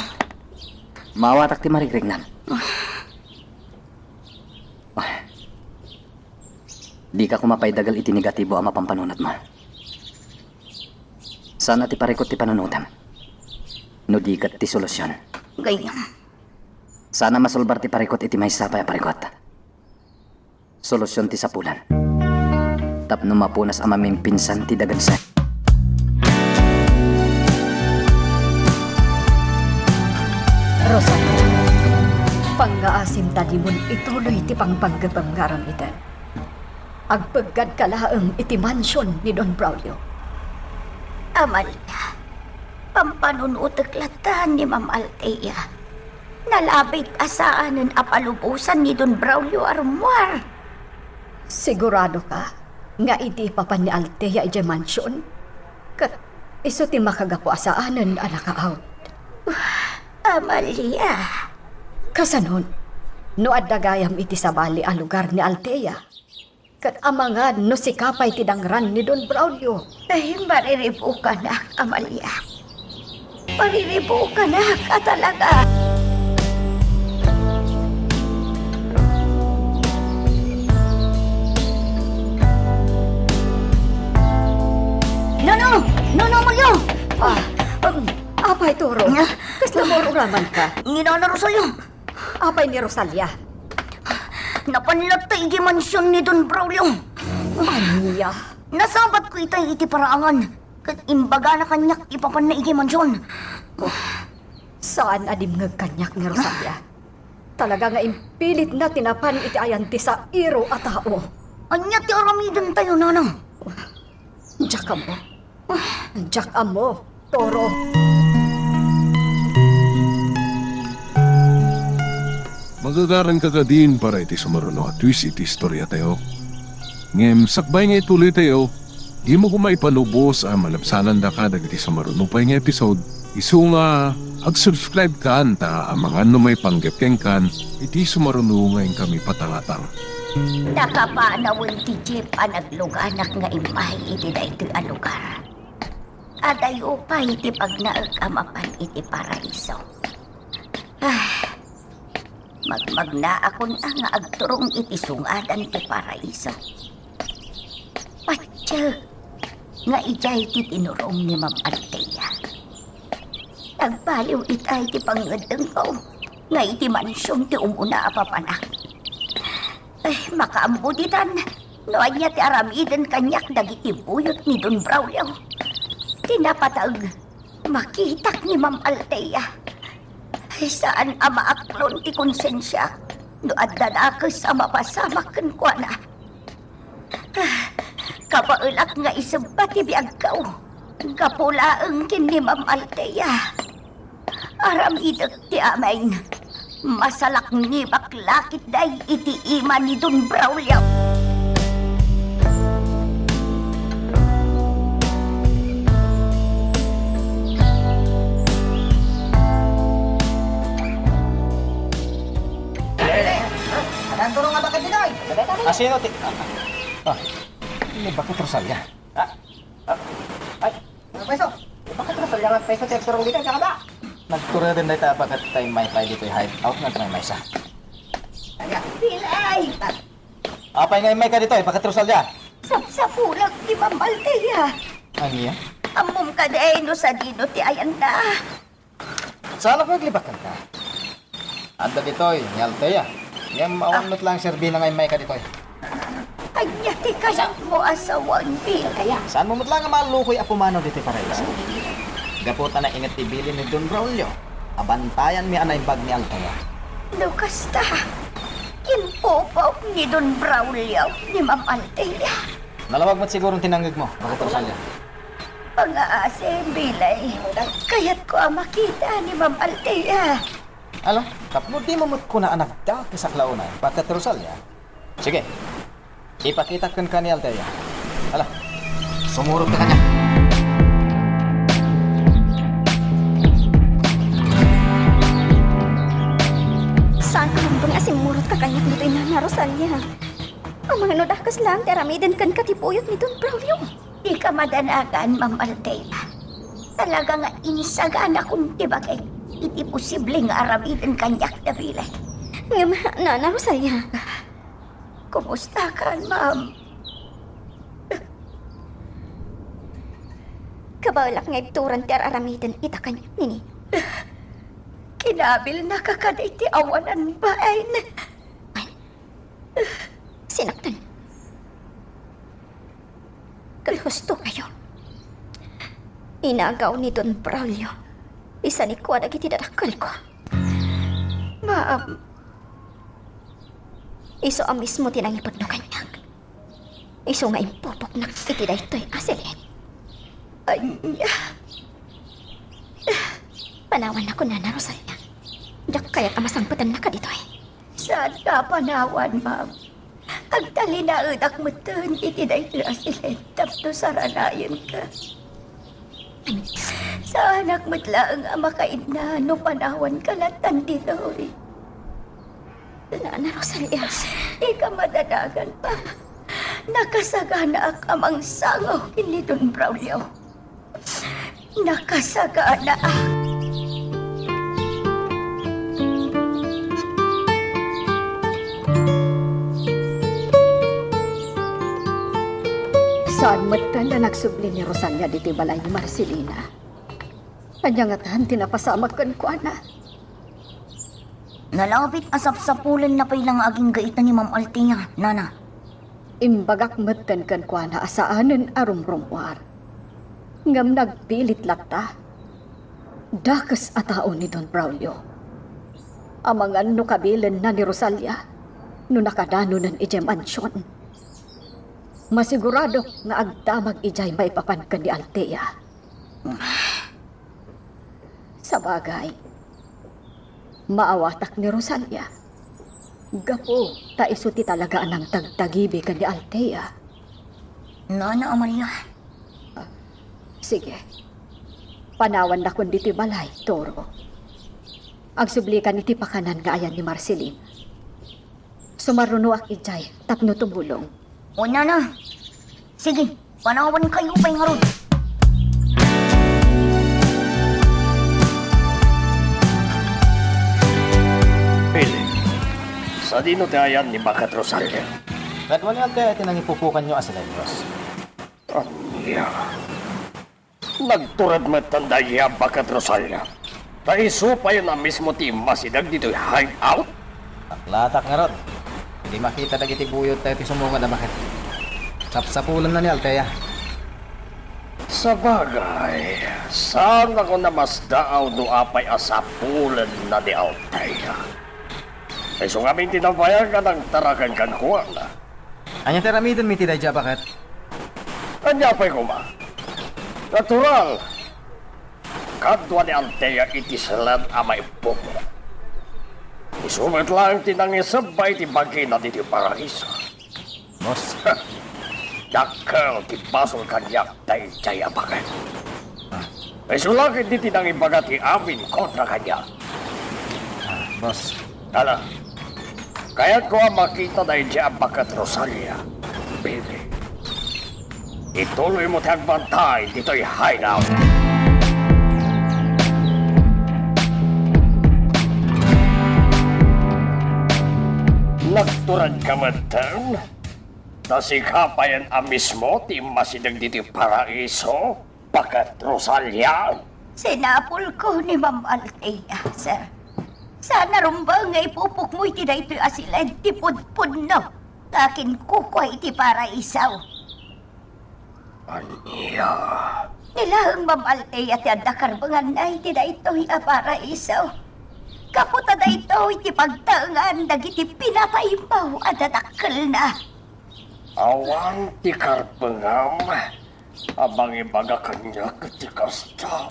Maawatak ti marikriknam. Ah. Dika koma pay dagel iti negatibo a mapampanunotmo. Saan a ti parikut ti panunotem, no di ket ti solusion. Gayyem. Saan a masulbar ti parikut iti maysa pay a parikut. Solusion ti sapulan. Tapno mapunas a mamimpinsan ti dagensen. Rosalia, pangngaasim ta dimon ituloy ti pangpanggepem nga aramiden. Agpeggad ka laeng iti mansion ni Don Braulio. Amalia, pampanunotek latta ni Ma'am Althea. Nalabit a saanen a palubosan ni Don Braulio a rummuar. Sigurado ka nga idi ipapan ni Althea idiay mansion, ket isu ti makagapu a saanen a nakaawid? Amalia. Kasanon, no adda gayam iti sabali a lugar ni Althea, ket amangan no sika pay ti dangran ni Don Braulio. Ay, mariribukanak, Amalia. Mariribukanak a talaga. Nono! Nono, Mulyo! Ah, um, apay, Toro? Nga? Kasla maur-uraman ka? Ni Nono Rosalia. Apay ni Rosalia? Napan latta idiay mansion ni Don Braulio. Ania? Nasabatko itay iti paraangan, ket imbagana kaniak ipapanna idiay mansion. Saan a dimngeg kaniak ni Rosalia. Talaga nga impilitna ti napan iti ayan ti sairo a tao. Ania ti aramidentayo, Nana? Diak ammo. Diak ammo, Toro. Magagaranka kadin para iti sumaruno a twist iti istoriatayo. Ngem sakbay nga ituloytayo, dimo koma ipalubos a malabsanandaka dagiti sumaruno pay nga episode. Isu nga ag-subscribe kan ta amangan no maipanggep kenkan iti sumaruno nga inkami patangatang. Nakapanawen ti jeep a nagluganak nga immay iti daytoy a lugar. Adayo pay ti pagnaek a mapan iti paraiso. Ah, magmagnaakon a nga agturong iti sungadan ti paraiso. Patiek nga idiay ti tinurong ni Ma'am Althea. Nagbaliw itay ti pangngeddengko nga iti mansion ti umuna a papanak. Ay, makaammo ditan no ania ti aramiden kaniak dagiti buyot ni Don Braulio. Ti napateg, makitak ni Ma'am Althea. Ay, saan a maaklon ti konsensiak no adda dakes a mapasamak kenkuana. Ah, kabaelak nga isebba ti biagko. Gapu laeng ken ni Ma'am Althea. Aramidek ti amin. Masalaknibak la ketdi iti ima ni Don Braulio. Adan turong a bakit ditoy? Asino ti, ah, ah, ni Bakit Rosalia? Ah, ah, ay, Ano, Paiso? Bakit Rosalia nga Paiso ti agturong ditoy, kakaba? Nagturedon dayta a bakit ta immay pay ditoy hideout nga agmaymaysa. Kaya, pilay! Apay nga immayka ditoy, Bakit Rosalia? Sapsapulak ti Ma'am Althea. Ania? Ammom kadi no sadino ti ayanna? Saan a aglibak kenka? Adda ditoy ni Althea. Ngem awan met laeng serbina nga immayka ditoy. Ania ti kayatmo a sawen, Bilay? Saanmo met la nga mallukoy a pumanaw ditoy paraiso? Gapu ta nainget ti bilin ni Don Braulio a bantayanmi a naimbag ni Althea. No kasta, ginpupok ni Don Braulio ni Ma'am Althea. Nalawag met siguro ti nangngegmo, Baket Rosalia. Pangaasi, Bilay. Kayatko a makita ni Ma'am Althea. Ala, tapno dimo met kuna a nagdakes a klaunay, Baket Rosalia. Sige, ipakitak kenka ni Althea. Ala, sumurotka kaniak. Saan a rumbeng a simmurotka kaniak ditoy, Nana Rosalia? Amangan no dakes laeng ti aramiden kenka ti puyot ni Don Braulio. Dika madanagan, Ma'am Althea. Talaga nga insaganakon ti bakek iti posible nga aramiden kaniak da Bilay. Ngem, Nana Rosalia. Kumustakan, Ma'am? Kabaelak nga ibturan ti ar-aramiden ita kaniak ni Nino. Kinabilnaka kadaydi awanan bain. Sinaktan. Ket husto kayo. Inagaw ni Don Braulio ti sanikua dagiti dadakkelko. Ma'am. Isu a mismo ti nangipudno kaniak. Isu nga impupoknak iti daytoy a silin. Ania? Panawannakon, Nana Rosalia. Diak kayat a masangpetennaka ditoy. Saanka a panawan, Ma'am. Agtalinaedak metten iti daytoy a silin tapno saranayenka. Saanak met laeng a makainna no panawanka lattan ditoy. Nana Rosalia. Dika madanagan, Ma'am. Nakasaganaak a mangsango ken ni Don Braulio. Nakasaganaak. Saan metten a nagsubli ni Rosalia ditoy balay ni Marcelina. Ania ngatan ti napasamak kenkuana? Nalabit a sapsapulenna pay la nga agingga ita ni Ma'am Althea, Nana. Imbagak metten kenkuana a saanen a rumrummuar. Ngem nagpilit latta. Dakes a tao ni Don Braulio. Amangan no kabilenna ni Rosalia no nakadanonen idiay mansion. Masiguradok nga agdamag idiay maipapan ken ni Althea. Sabagay, maawatak ni Rosalia. Gapu ta isu ti talaga a nangtagtagibi ken ni Althea. Nana Amalia. Ah, sige. Panawannakon ditoy balay, Toro. Agsublika iti pakanan nga ayan ni Marcelina. Sumarunoak idiay tapno tumulong. O, Nana. Sige, panawankayo pay ngarud. Pili, sadino ti ayan ni Baket Rosalia? Kadua ni Althea ti nangipupokanyo a silin, Rosalia. Ania? Nagtured metten daydi a Baket Rosalia. Ta isu pay a mismo ti immasideg ditoy hideout. Naplatak ngarud. Idi makita dagiti buyot tayo ti sumungad a baket. Sapsapulenna ni Althea. Sabagay, saanakon a masdaaw no apay a sapulenna ni Althea. Isu ngamin ti nabayag a nangtaraken kenkuana. Ania ti aramidenmi iti daydi a baket? Ania pay koma? Natural. Kadua ni Althea iti silin a maipupo. Isu met laeng ti nangisebba iti bagina ditoy paraiso. Boss. Dakkel ti basol kaniak daydiay a baket. Ah. Isu la ketdi ti nangibaga ti amin kontra kaniak. Ah, boss. Ala, kayatko a makita daydiay a Baket Rosalia, baby. Ituloymo ti agbantay ditoy hideout. Nagturedka metten? Ta sika payen a mismo ti immasideg ditoy paraiso, Baket Rosalia? Sinapulko ni Ma'am Althea, sir. Saan a rumbeng nga ipupokmo iti daytoy a silin ti pudpudno. ta kinkukua iti paraiso. Ania? Ni laeng Ma'am Althea ti adda karbenganna iti daytoy a paraiso. Gapu ta daytoy ti pagtaengan dagiti pinataymo a dadakkelna. Awan ti karbengam a mangibaga kaniak iti kasta.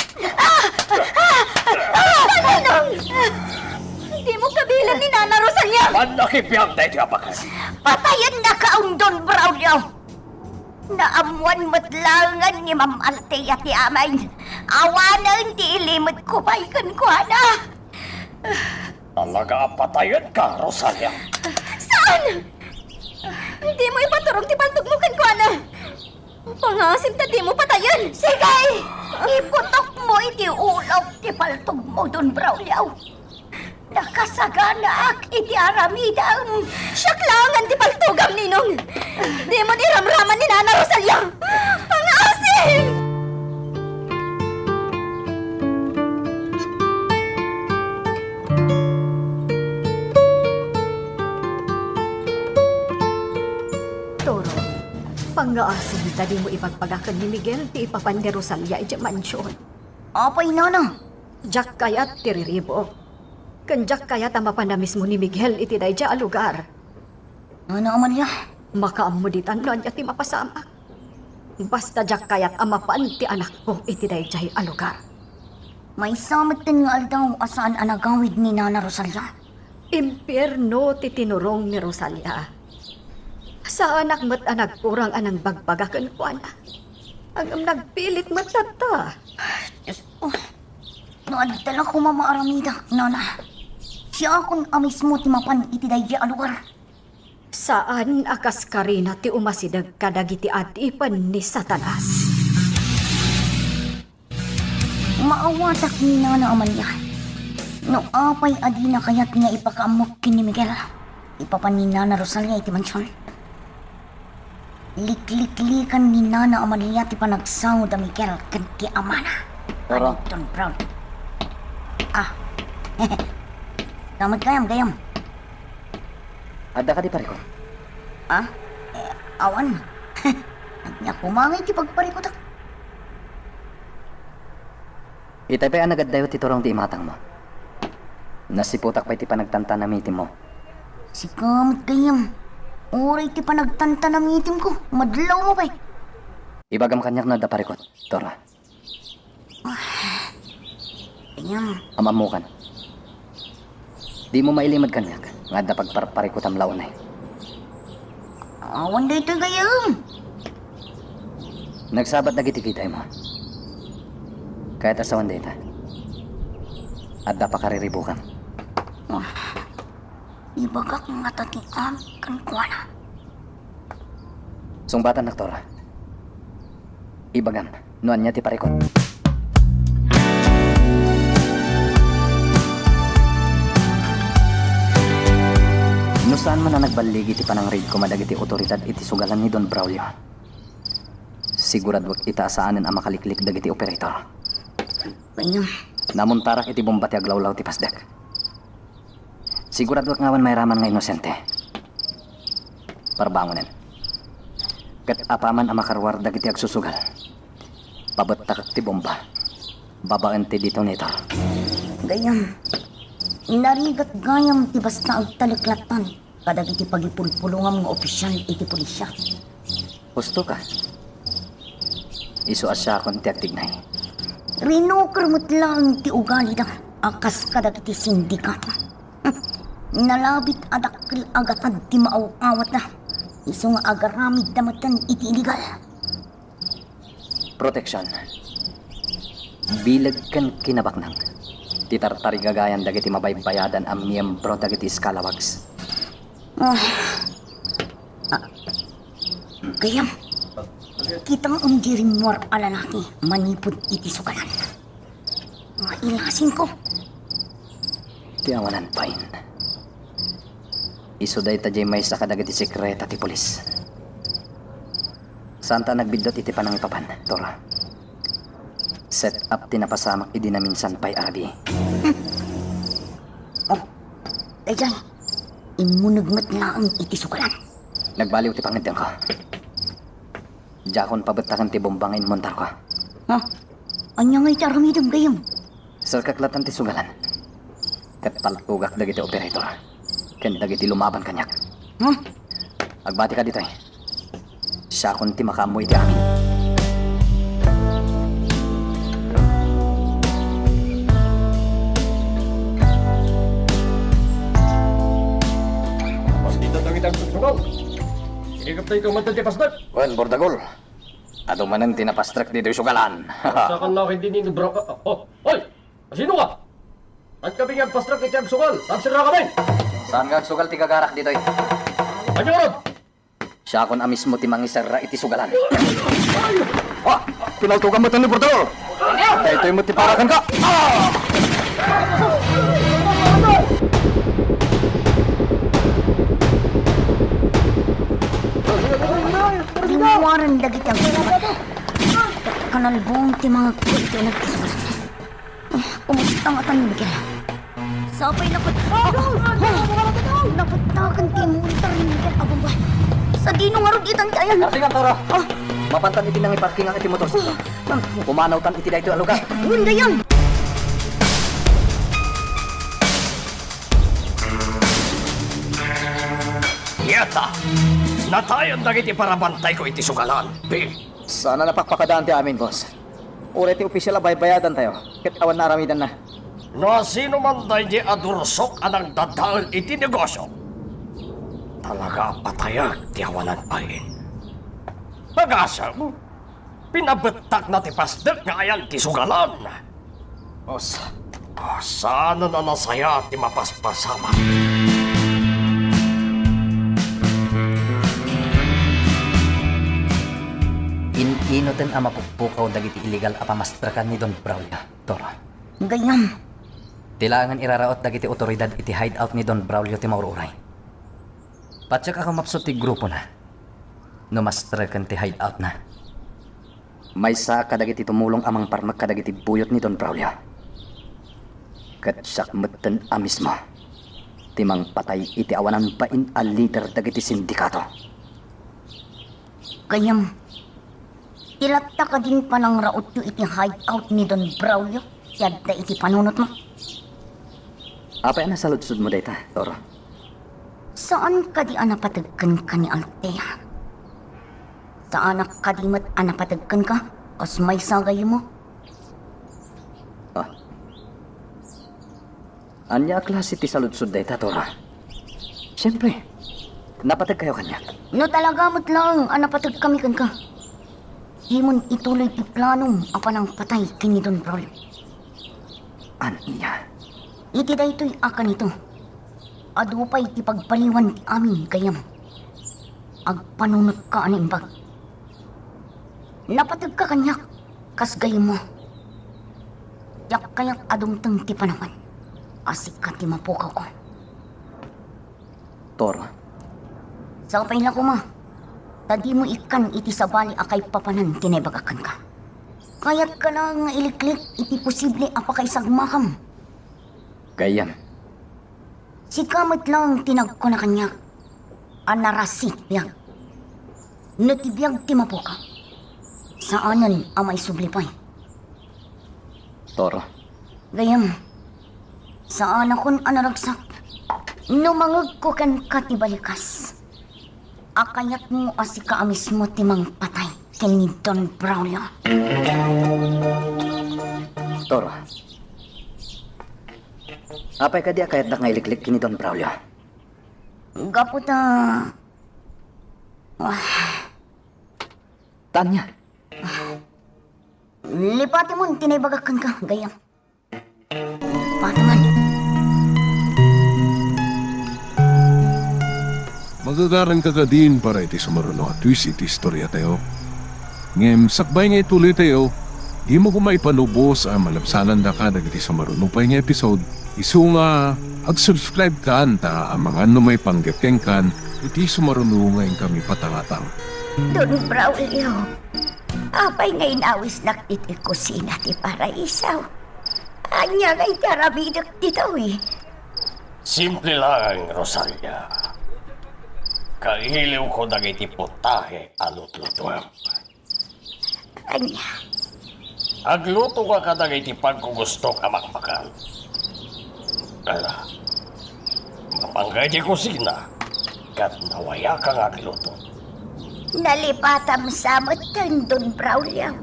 Ninong! Dimo kabilen ni Nana Rosalia! Mannakibiang daytoy a baket. Patayennaka, Don Braulio! Naammoan met laengen ni Ma'am Althea ti amin. Awanen ti ilimedko pay kenkuana. Talaga a patayenka, Rosalia. Saan? Dimo ipaturong ti paltogmo kenkuana. Pangaasim ta dimo patayen. Sige! Iputokmo iti ulok ti paltogmo, Don Braulio. Nakasaganaak iti aramidem. Siak laengen ti paltogam, Ninong. Dimo iramraman ni Nana Rosalia. Pangaasim! Toro, pangngaasim ta dimo ibagbaga ken ni Miguel ti ipapan ni Rosalia idiay mansion. Apay, Nana? Diak kayat ti riribuk. Ken diak kayat a mapan a mismo ni Miguel iti daydiay a lugar. Nana Amalia? Makaammo ditan no ania ti mapasamak. Basta diak kayat a mapan ti anakko iti daydiay a lugar. Maysa metten nga aldaw a saan a nagawid ni Nana Rosalia. Impierno ti tinurong ni Rosalia. Saanak met a nagkurang a nangbagbaga kenkuana. Ngem nagpilit met latta. Dios ko. No adda la koma maaramidak, Nana. Siakon a mismo ti mapan iti daydiay a lugar. Saan a kas karina ti umasideg kadagiti adipen ni Satanas. Maawatak ni Nana Amalia. No apay a dina kayat nga ipakaammok ken ni Miguel, ipapan ni Nana Rosalia iti mansion. Likliklikan ni Nana Amalia ti panagsaoda Miguel ken ti amana. Toro. Aniton, Brown. Ah. Naman kayam, gayam. Adda kadi parikut? Ah? Eh, awan. Ania koma ngay ti pagparikutak? Itay pay a nagaddayo ti turong ti imatangmo. Nasiputak pay ti panagtantanamitimmo. Sika met gayam. Uray ti panagtantanamitimko, madlawmo pay. Ibagam kaniak no adda parikut, Tora. Gayam. Am-ammokan. Dimo mailimed kaniak nga adda pagparparikutam la unay. Awan daytoy gayam. Nagsabat dagiti kidaymo. Kayat a sawen dayta. Adda pakariribukam. Ah, ibagak ngata ti amin kenkuana. Sungbatannak, Tora. Ibagam no ania ti parikut. No saan man a nagballigi ti panangridkom a dagiti otoridad iti sugalan ni Don Braulio, siguraduek ita a saanen a makaliklik dagiti operator. Ania? Namuntarak iti bomba ti aglawlaw ti pasdek. Siguraduek nga awan mairaman nga inosente. Parbangonen. Ket apaman a makaruar dagiti agsusugal, pabettakek ti bomba babaen ti detonator. Gayam, narigat gayam ti basta agtalek lattan kadagiti pagipulpulongam nga opisyal iti pulisya. Husto ka. Isu a siakon ti agtignay. Rinuker met laeng ti ugalida a kas kadagiti sindikato. Nalabit a dakkel a gatad ti maaw-awatda. Isu nga agaramidda metten iti illegal. Protection. Bileg ken kinabaknang ti tartarigagayan dagiti mabaybayadan a miyembro dagiti Scalawags. Ah. Ah. Gayam, kita nga umdi rimmuar a lalaki manipud iti sugalan. Mailasingko. Ti awanan pay. Isu dayta diay maysa kadagiti sekreta ti pulis. Saanta a nagbiddut iti panangipapan, Tora. Set up ti napasamak idi naminsan pay a rabii. Oh, daydiay, immuneg met laeng iti sugalan. Nagbaliw ti pangeddengko. Diakon pabettaken ti bomba nga immontarko. Ha? Ania nga iti aramidem, gayyem? Serkek latta ti sugalan. Ket palaggogak dagiti operator ken dagiti lumaban kaniak. Ha? Agbatika ditoy. Siakon ti makaammo iti amin. Pastitan dagiti agsusugal. Inikaptay ka man ti pasdak. Wen, Bordagol. Adu manen ti napastrek ditoy sugalan. Sakan na ken dini ni Bro-, oh, oh, hoy! Asino ka? At kami nga agpastrek iti agsugal. Agserra kami! Saan nga agsugal ti gagarak ditoy? Ania ngarud? Siakon a mismo ti mangiserra iti sugalan. Ah! Pinaltugan met ni Bordagol! Daytoy met ti para kenka! Ah! Rinnuaren dagiti agsugal. Kanalbong ti mangagko iti uneg ti sugalan. Kumusta ngata ni Miguel? Sapay napet-, napetaken ti monitor ni Miguel a bomba. Sadino ngarud itan ti ayan? Ardingan, Toro. Ah. Mapantan iti nangiparkingan iti motorsiklo. Ah. Pumanawtan iti daytoy a lugar. Wen, gayyem. Ita, natayan dagiti parabantayko iti sugalan. Pi. Saan a napakpakadaan ti amin, boss. Uray ti opisyal a baybayadantayo, ket awan naaramidanna. No sino man daydi a dursok a nagdadael iti negosio, talaga a patayek ti awanan bain. Agasem, pinabettakna ti pasdek nga ayan ti sugalan. Boss. Ah, saanen a nasayaat ti mapaspasamak. In-inoten a mapukpukaw dagiti illegal a pamastrekan ni Don Braulio, Toro. Gayyem. Ti laengen iraraot dagiti otoridad iti hideout ni Don Braulio ti maur-uray. Patiek a kumapsut ti grupona no mastreken ti hideoutna. Maysa kadagiti tumulong a mangparmek kadagiti buyot ni Don Braulio. Ket siak metten a mismo ti mangpatay iti awanan bain a lider dagiti sindikato. Gayyem, ti latta kadin panangrautyo iti hideout ni Don Braulio ti adda iti panunotmo? Apay a nasaludsodmo dayta, Toro? Saan kadi a napateg kenka ni Althea? Saanak kadi met a napateg kenka, kas maysa gayyemmo? Ah. Ania a klase ti saludsod dayta, Toro? Siempre, napategkayo kaniak. No talaga met laeng a napategkami kenka, dimon ituloy ti planom a panangpatay ken ni Don Braulio. Ania? Iti daytoy a kanito, adu pay ti pagbaliwan ti amin, gayyem. Agpanunotka a naimbag. Napategka kaniak, kas gayyemmo. Diak kayat a dumteng ti panawen a sika ti mapukawko. Toro. Sapay la koma, ta dimo ikkan iti sabali a kaipapanan ti naibagak kenka. Kayatka laeng nga iliklik iti posible a pakaisagmakam. Gayyem. Sika met laeng ti nagkuna kaniak a narasi ti biag. No ti biag ti mapukaw, saanen a maisubli pay. Toro. Gayyem, saanakon a naragsak no mangegko kenka ti balikas a kayatmo a sika a mismo ti mangpatay ken ni Don Braulio. Toro. Apay kadi a kayatdak nga iliklik ken ni Don Braulio? Gapu ta, ah. Tanya. Lipatemon ti naibagak kenka, gayyem. Lipatemon. Magagaranka kadin para iti sumaruno a twist iti istoriatayo. Ngem sakbay nga ituloytayo, dimo koma ipanubos a malabsanandaka dagiti sumaruno pay nga episode, isu nga ag-subscribe kan ta amangan no maipanggep kenkan iti sumaruno nga inkami patangatang. Don Braulio, apay nga inawisnak iti kusina ti Paraiso? Ania nga iti aramidek ditoy? Simple lang, Rosalia. Kailiwko dagiti putahe a lutlutuem. Ania? Aglutoka kadagiti paggugusto a makmakan. Ala, mapangka iti kusina, ket nawayaka nga agluto. Nalipatam sa metten, Don Braulio.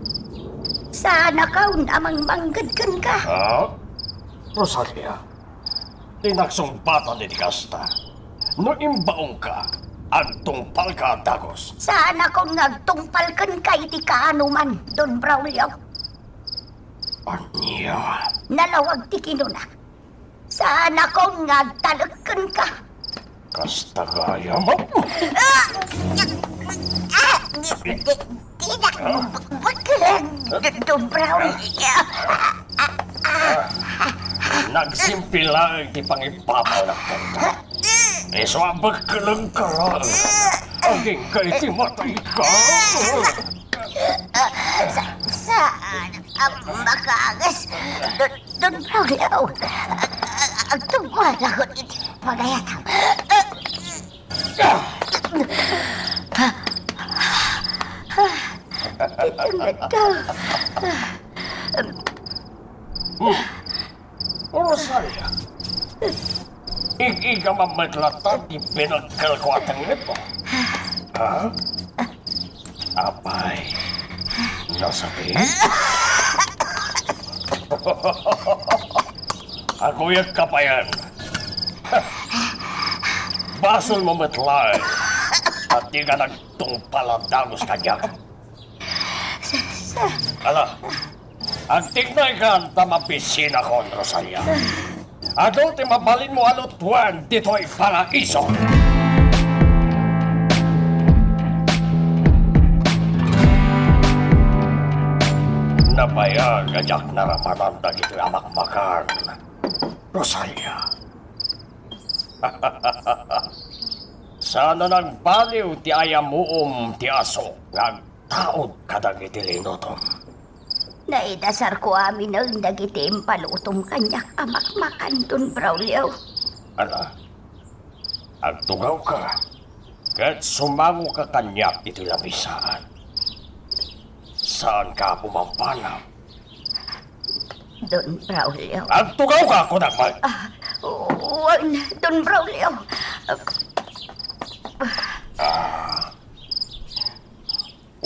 Saanakon a mangmangged kenka. Ah? Rosalia, ti nagsungbatan iti kasta, no imbaonka, agtungpalka a dagus. Saanakon nga agtungpal kenka iti kaanoman, Don Braulio. Ania? Nalawag ti kinuna. Saanakon nga agtalek kenka. Kasta gayam. Ah! Ah! Di, di, di, di na bakbakeleng, Don Braulio. Nagsimpi laeng ti pangibabawnak kenka. Isu a bakkelengka. Agingga iti matayka. Sa, saan a makaangas, Don, Don Braulio? Agtungpalakon iti pagayatam. Iti ngata. Rosalia, ig-igam met latta ti binagkalko a tengngedmo. Ha? Apay, nasakit? Aguyagka payen. Basolmo met laeng a dika nagtungpal a dagus kaniak. Ala, agtignaykan ta mabisinakon, Rosalia. Adu ti mabalinmo a lutuen ditoy paraiso. Nabayag a diak naramanan dagitoy a makmakan, Rosalia. Saan a nagbaliw ti ayamuom ti aso nga agtaud kadagiti linutom. Naidasarko aminen dagiti impalutom kaniak a makmakan, Don Braulio. Ala, agtugawka, ket sumangoka kaniak iti lamisaan. Saanka a pumampanam. Don Braulio. Agtugawka, kunak man. Ah, wen, Don Braulio. Ah.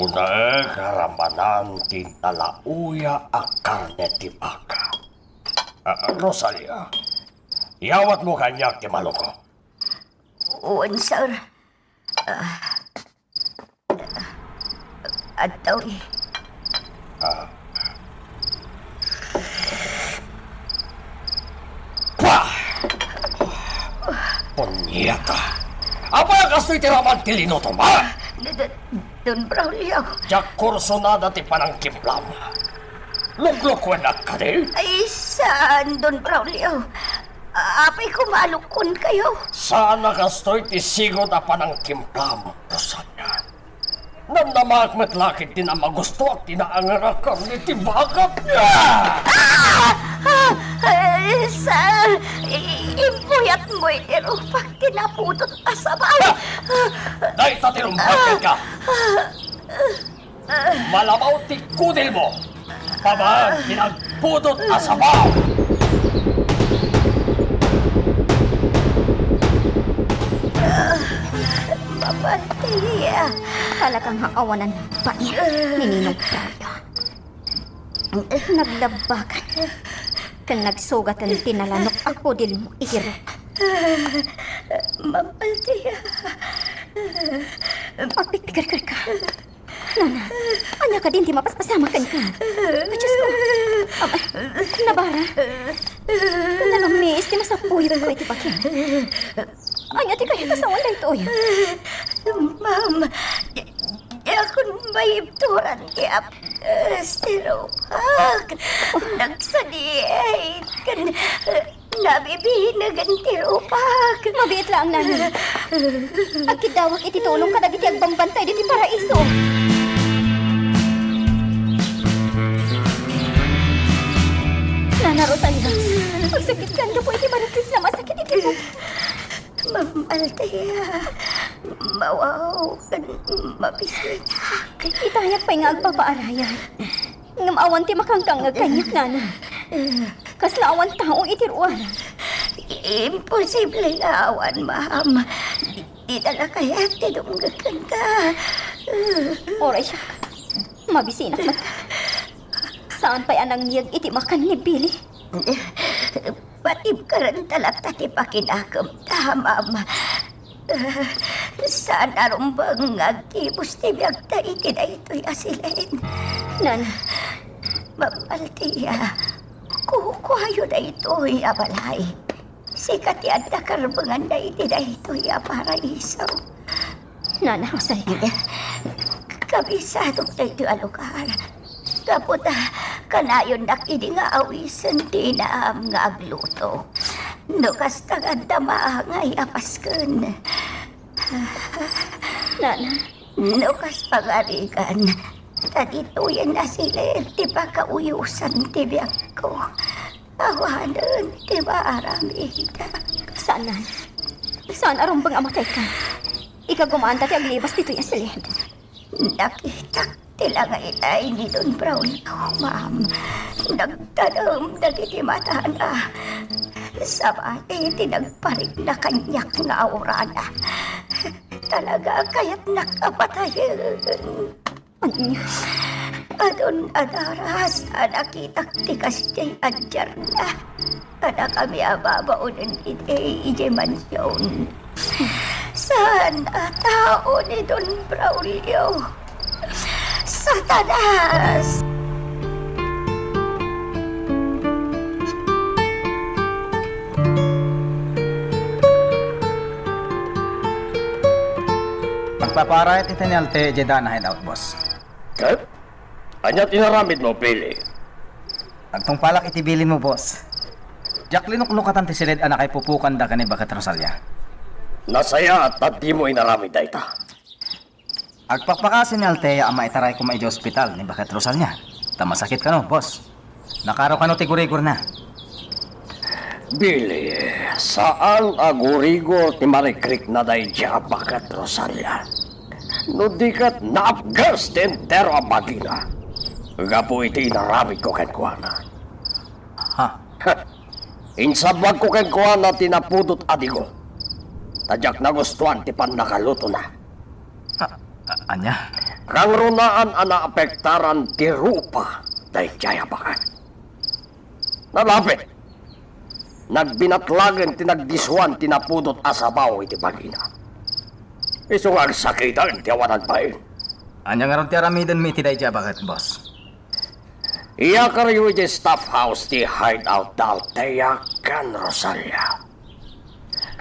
Unaek a ramanan ti nalaoya a karne ti baka. Ah, Rosalia, yawatmo kaniak ti maloko. Wen, sir. Ah, adtoy. Ah. Pah! Punyeta! Apay a kastoy ti raman ti linutom, ha? D-, d-, Don Braulio. Diak kursunada ti panangkimplam. Luklukuenak kadi? Ay, saan, Don Braulio. Apay koma a lukkuenkayo? Saan a kastoy ti sigud a panangkimplam, Rosalia. Namnamaak met la ketdi a magustoak ti naangar a karne ti baka. Ah! Ah! Ay, sir, i-, impuyatmo iti rupak ti napudot a sabaw. Ah! Dayta ti rumbag kenka. Malamaw ti kudilmo. Pabaen ti nagpudot a sabaw. Mapaltiya. Talaga nga awanan pait ni Ninong Claudio. Naglabbakan ken nagsugaten ti nalanok a kudilmo iti rupak. Mapaltiya. Agpikpikirkirka. Nana, ania kadin ti mapaspasamak kenka? Ay, Diyos ko. Abay, nabara. Ken nalummiis ti masapuyotko iti bagian. Ania ti kayat a sawen daytoy? Ma'am, di, diakon maibturan ti apkes ti rupak. Nagsadiay ken nabibinegen ti rupak. Mabiit laeng, Nana. Agkiddawak iti tulong kadagiti agbambantay ditoy paraiso. Nana Rosalia, agsakitkan gapu iti barikis a masakit iti buto. Ma'am Althea, Mawaw ken mabisitak. Itayak pay nga agpapaarayat. Ngem awan ti makangkangngeg kaniak, nana. Kasla awan tao iti ruar. Imposible nga awan, ma'am. Di, dida la kayat ti dumngeg kenka. Uray siak. Mabisinak met. Saan pay a nangyeg iti makan ni Billy? Patibkarenta latta ti pakinakemta, ma'am. Saan a rumbeng nga agtibos ti biagta iti daytoy a silen. Nana. Ma'am Althea, kukuayo daytoy a balay. Sika ti adda karbenganna iti daytoy a paraiso. Nana Rosalia. Kabissatok daytoy a lugar. Gapu ta kanayonnak idi nga awisen ti inaam nga agluto. No kasta nga adda maangay a pasken. Nana. No kas pagarigan, ta ditoyen a silen ti pakauyosan ti biagko. Awanen ti maaramidak. Saan, Nana. Saan a rumbeng a matayka. Ikagumaanta ti aglibas ditoy a silen. Nakitak ti langitay ni Don Braulio, ma'am. Nagtadem dagiti matana. Sabali ti nagparikna kaniak nga aurana. Talaga a kayatnak a patayen. Ania? Adun a daras a nakitak ti kasdiay a diarna. Kadakami a babaonen idi idiay mansion. Saan a tao ni Don Braulio? Satanas! Agpapaarayat ita ni Althea idiay daan a hideout, boss. Ket? Ania ti inaramidmo, Billy? Agtungpalak iti bilinmo, boss. Diak linuknukatan ti siled a nakaipupokanda ken ni Baket Rosalia. Nasayaat ta dimo inaramid dayta. Agpakpakaasi ni Althea a maitaray koma idiay ospital ni Baket Rosalia. Ta masakit kano, boss. Nakaro kano ti gurigorna. Billy, saan a gurigor ti marikrikna daydiay a Baket Rosalia. No di ket naapges ti entero a bagina gapu iti inaramidko kenkuana. Ha? Insabagko kenkuana ti napudot a digo. Ta diak nagustuan ti pannakalutona. A-, a-, ania? Kangrunaan a naapektaran ti rupa daydiay a baket. Nalapit. Nagbinatlagen ti nagdisuan ti napudot a sabaw iti bagina. Isu nga agsakiten ti awanan bain. Ania ngarud ti aramidenmi iti daydiay a baket, boss? Iyakaryo iti staff house ti hideout da Althea ken Rosalia.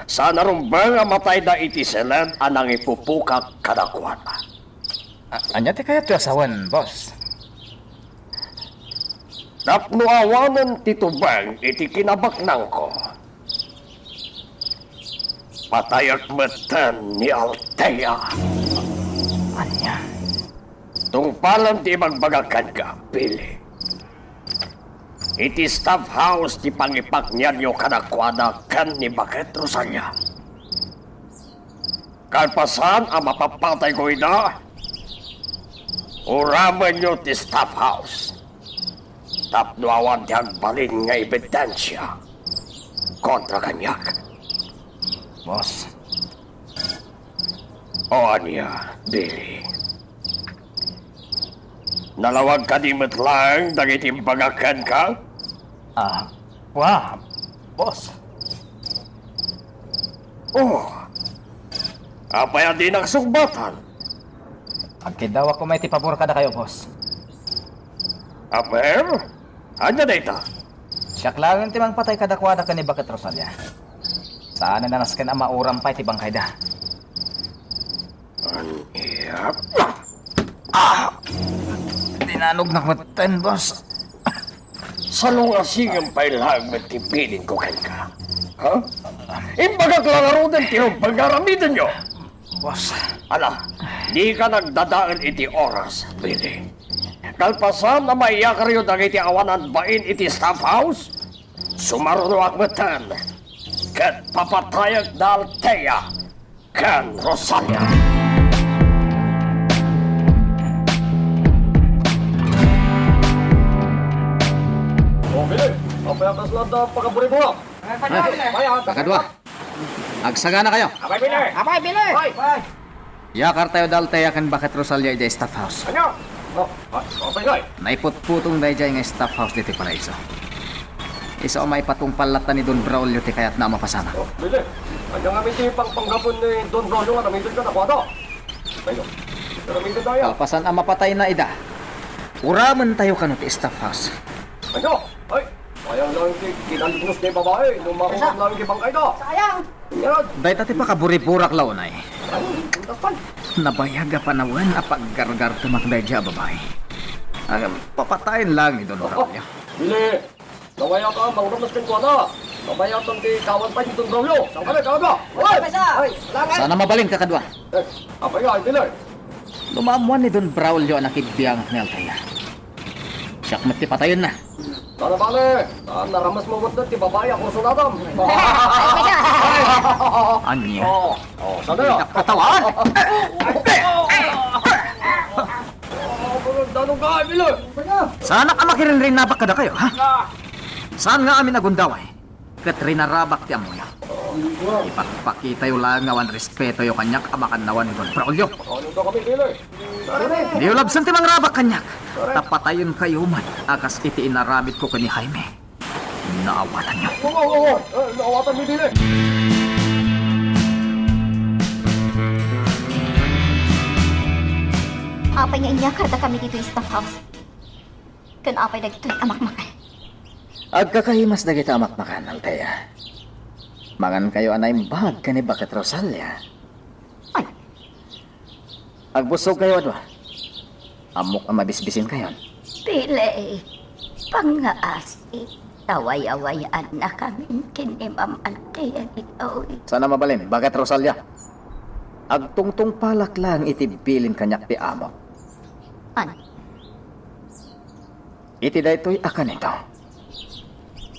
Saan a rumbeng a matayda iti siled a nangipupokak kadakuada. A-, ania ti kayatyo a sawen, boss? Tapno awanen ti tubeng iti kinabaknangko, patayek metten ni Althea. Ania? Tungpalen ti ibagbagak kenka, Billy. Iti staff house ti pangipaknianyo kadakuada ken ni Baket Rosalia. Kalpasan a mapapatayko ida, uramenyo ti staff house tapno awan ti agbalin nga ebidensia kontra kaniak. Boss. O ania, Billy? Nalawag kadi met laeng dagiti imbagak kenka? Ah, wa, boss. Oh, apay a dinak sungbatan? Agkiddawak koma iti pabor kadakayo, boss. Aper? Ania dayta? Siak laeng ti mangpatay kadakuada ken ni Baket Rosalia. Saanen a nasken a mauram pay ti bangkayda. Ania? Ah! Dinanognak metten, boss. Salungasingem pay laeng met ti bilinko kenka. Ha? Imbagak la ngaruden ti rumbeng nga aramidenyo. Boss. Ala, dika nagdadael iti oras, Billy. Kalpasan a maiyakaryo dagiti awanan bain iti staff house, sumarunoak metten ket papatayek da Althea ken Rosalia. O, Billy, apay a kasla adda pagaburiburak? Kakadua. Agsaganakayo. Apay, Billy! Apay, Billy! Apay! Iyakartayo da Althea ken Baket Rosalia idiay staff house. Ania? O, a-, apay ngay? Naiputputong daydiay nga staff house ditoy Paraiso. Isu a maipatungpal latta ni Don Braulio ti kayatna a mapasamak. O, Billy, ania ngamin ti pangpanggapun ni Don Braulio nga aramiden kadakuada? Apay ngay? Aramiden da aya? Kalpasan a mapatayna ida, uramentayo kano ti staff house. Ania? Ay, sayang lang ti kinalipnos ti babai, no makuha lang ti bangkayda. Sayang! Yan. Dayta ti pakaburiburak la unay. Ay, dastan. Nabayag a panawen a paggargartemak daydiay a babai. Agpapatayen lang ni Don Braulio. Billy, nawayatam a mangrumas kenkuana. Nabayatan ti kawan pay ni Don Braulio. Saan ka na, kawan mo? Hoy! Ay, salamat. Saan a mabalin, kakadua? Eh, apay ngay, Billy? Dumaammuan ni Don Braulio a nakibiangak ni Althea. Siak met ti patayenna. Saan a bale, ta naramas mo met ti babai a kursunadam. Ania? O, o, saan na? Katawan? Danong ka, Billy! Saanak a makirinrinabak kadakayo, ha? Saan nga amin a gundaway ket rinarabak ti ammoyo? Ipakpakitayo laeng nga awan respetoyo kaniak a makannawan ni Don Braulio. Ano daw kami, Billy? Diyo labsen ti mangrabak kaniak. Ta patayenkayo met a kas iti inaramidko ken ni Jaime. Naawatanyo. Wa, wa, wa, wa. Eh, naawatan mi, Billy. Apay nga inyakardakami ditoy staff house? Ken apay dagitoy a makmakan? Agkakaimas dagita a makmakan, Althea. Mangankayo a naimbag ken ni Baket Rosalia. Ay. Agbussogkayo a dua. Ammok a mabisbisinkayon. Billy, pangngaasi, ta way-awayaannakamin ken ni Ma'am Althea ditoy. Saan a mabalin, Baket Rosalia? Agtungtungpalak laeng iti bilin kaniak ti amok. Ano? Iti daytoy a kanito,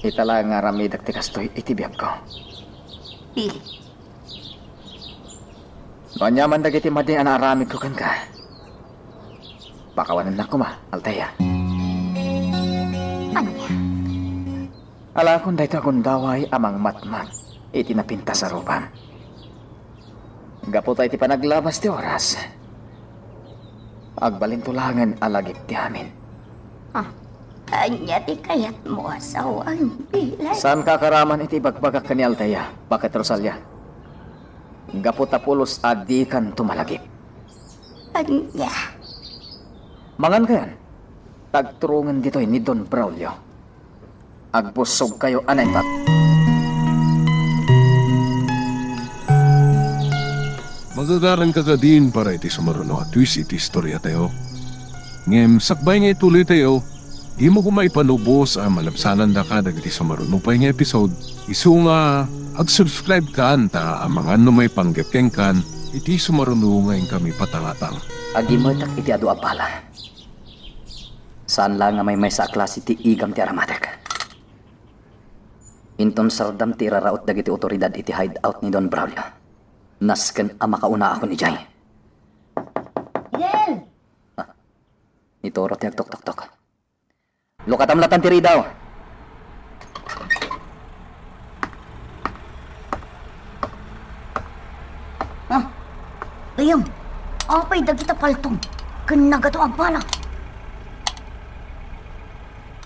ita la nga aramidek ti kastoy iti biagko. Billy. No ania man dagiti madi a naaramidko kenka, pakawanennak koma, Althea. Ania? Alakon daytoy a gundaway a mangmatmat iti napintas a rupam. Gapu ta iti panaglabas ti oras, agbalinto laengen a lagip ti amin. Ah, ania ti kayatmo a sawang, Billy? Saanka a karaman iti ibagbagak ken ni Althea, Baket Rosalia? Gapu ta pulos a dikanto malagip. Ania? Mangankayon, ta agturongen ditoy ni Don Braulio. Agbussogkayo a naimbag. Magagaranka kadin para iti sumaruno a twist iti istoriatayo. Ngem sakbay nga ituloytayo, dimo koma ipanubos a malabsanandaka dagiti sumaruno pay nga episode. Isu nga, ag-subscribe kan ta amangan no maipanggep kenkan iti sumaruno nga inkami patangatang. Agimetak iti adu a bala. Saan la nga maymaysa a klase ti igam ti aramatek. Inton sardam ti iraraut dagiti otoridad iti hideout ni Don Braulio, nasken a makaunaakon idiay. Miguel! Ah, ni Toro ti agtoktoktok. Lukatam latan ti ridaw. Ah, gayam, apay dagita paltong ken nagadu a bala?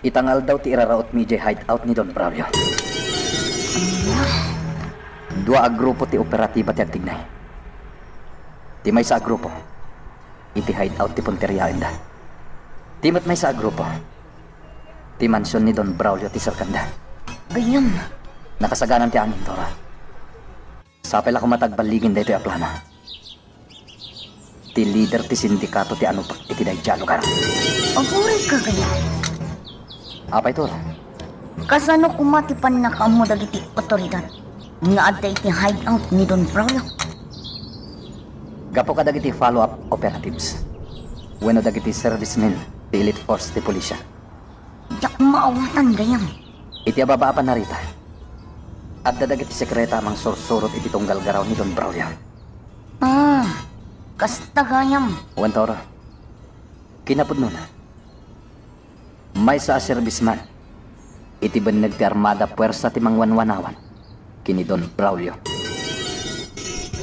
Ita nga aldaw ti irarautmi idiay hideout ni Don Braulio. Dua a grupo ti operatiba ti agtignay. Ti maysa a grupo, iti hideout ti punteriaenda. Ti met maysa a grupo, ti mansion ni Don Braulio ti serkanda. Gayam. Nakasaganan ti amin, Tora. Sapay la koma ta agballigen daytoy a plano. Ti lider ti sindikato ti anupak iti daydiay a lugar. Aguray ka gayam. Apay, Tora? Kasano koma ti pannakaammo dagiti otoridad nga adda iti hideout ni Don Braulio? Gapu kadagiti follow-up operatives wenno dagiti servicemen ti elite force ti pulisya. Diak maawatan gayam. Iti ababa a pannarita, adda dagiti sekreta a mangsursurot iti tunggal garaw ni Don Braulio. Ah, kasta gayam. Wen, Toro. Kinapudnona, maysa a serbisman iti benneg ti armada puersa ti mangwanwanawan ken ni Don Braulio.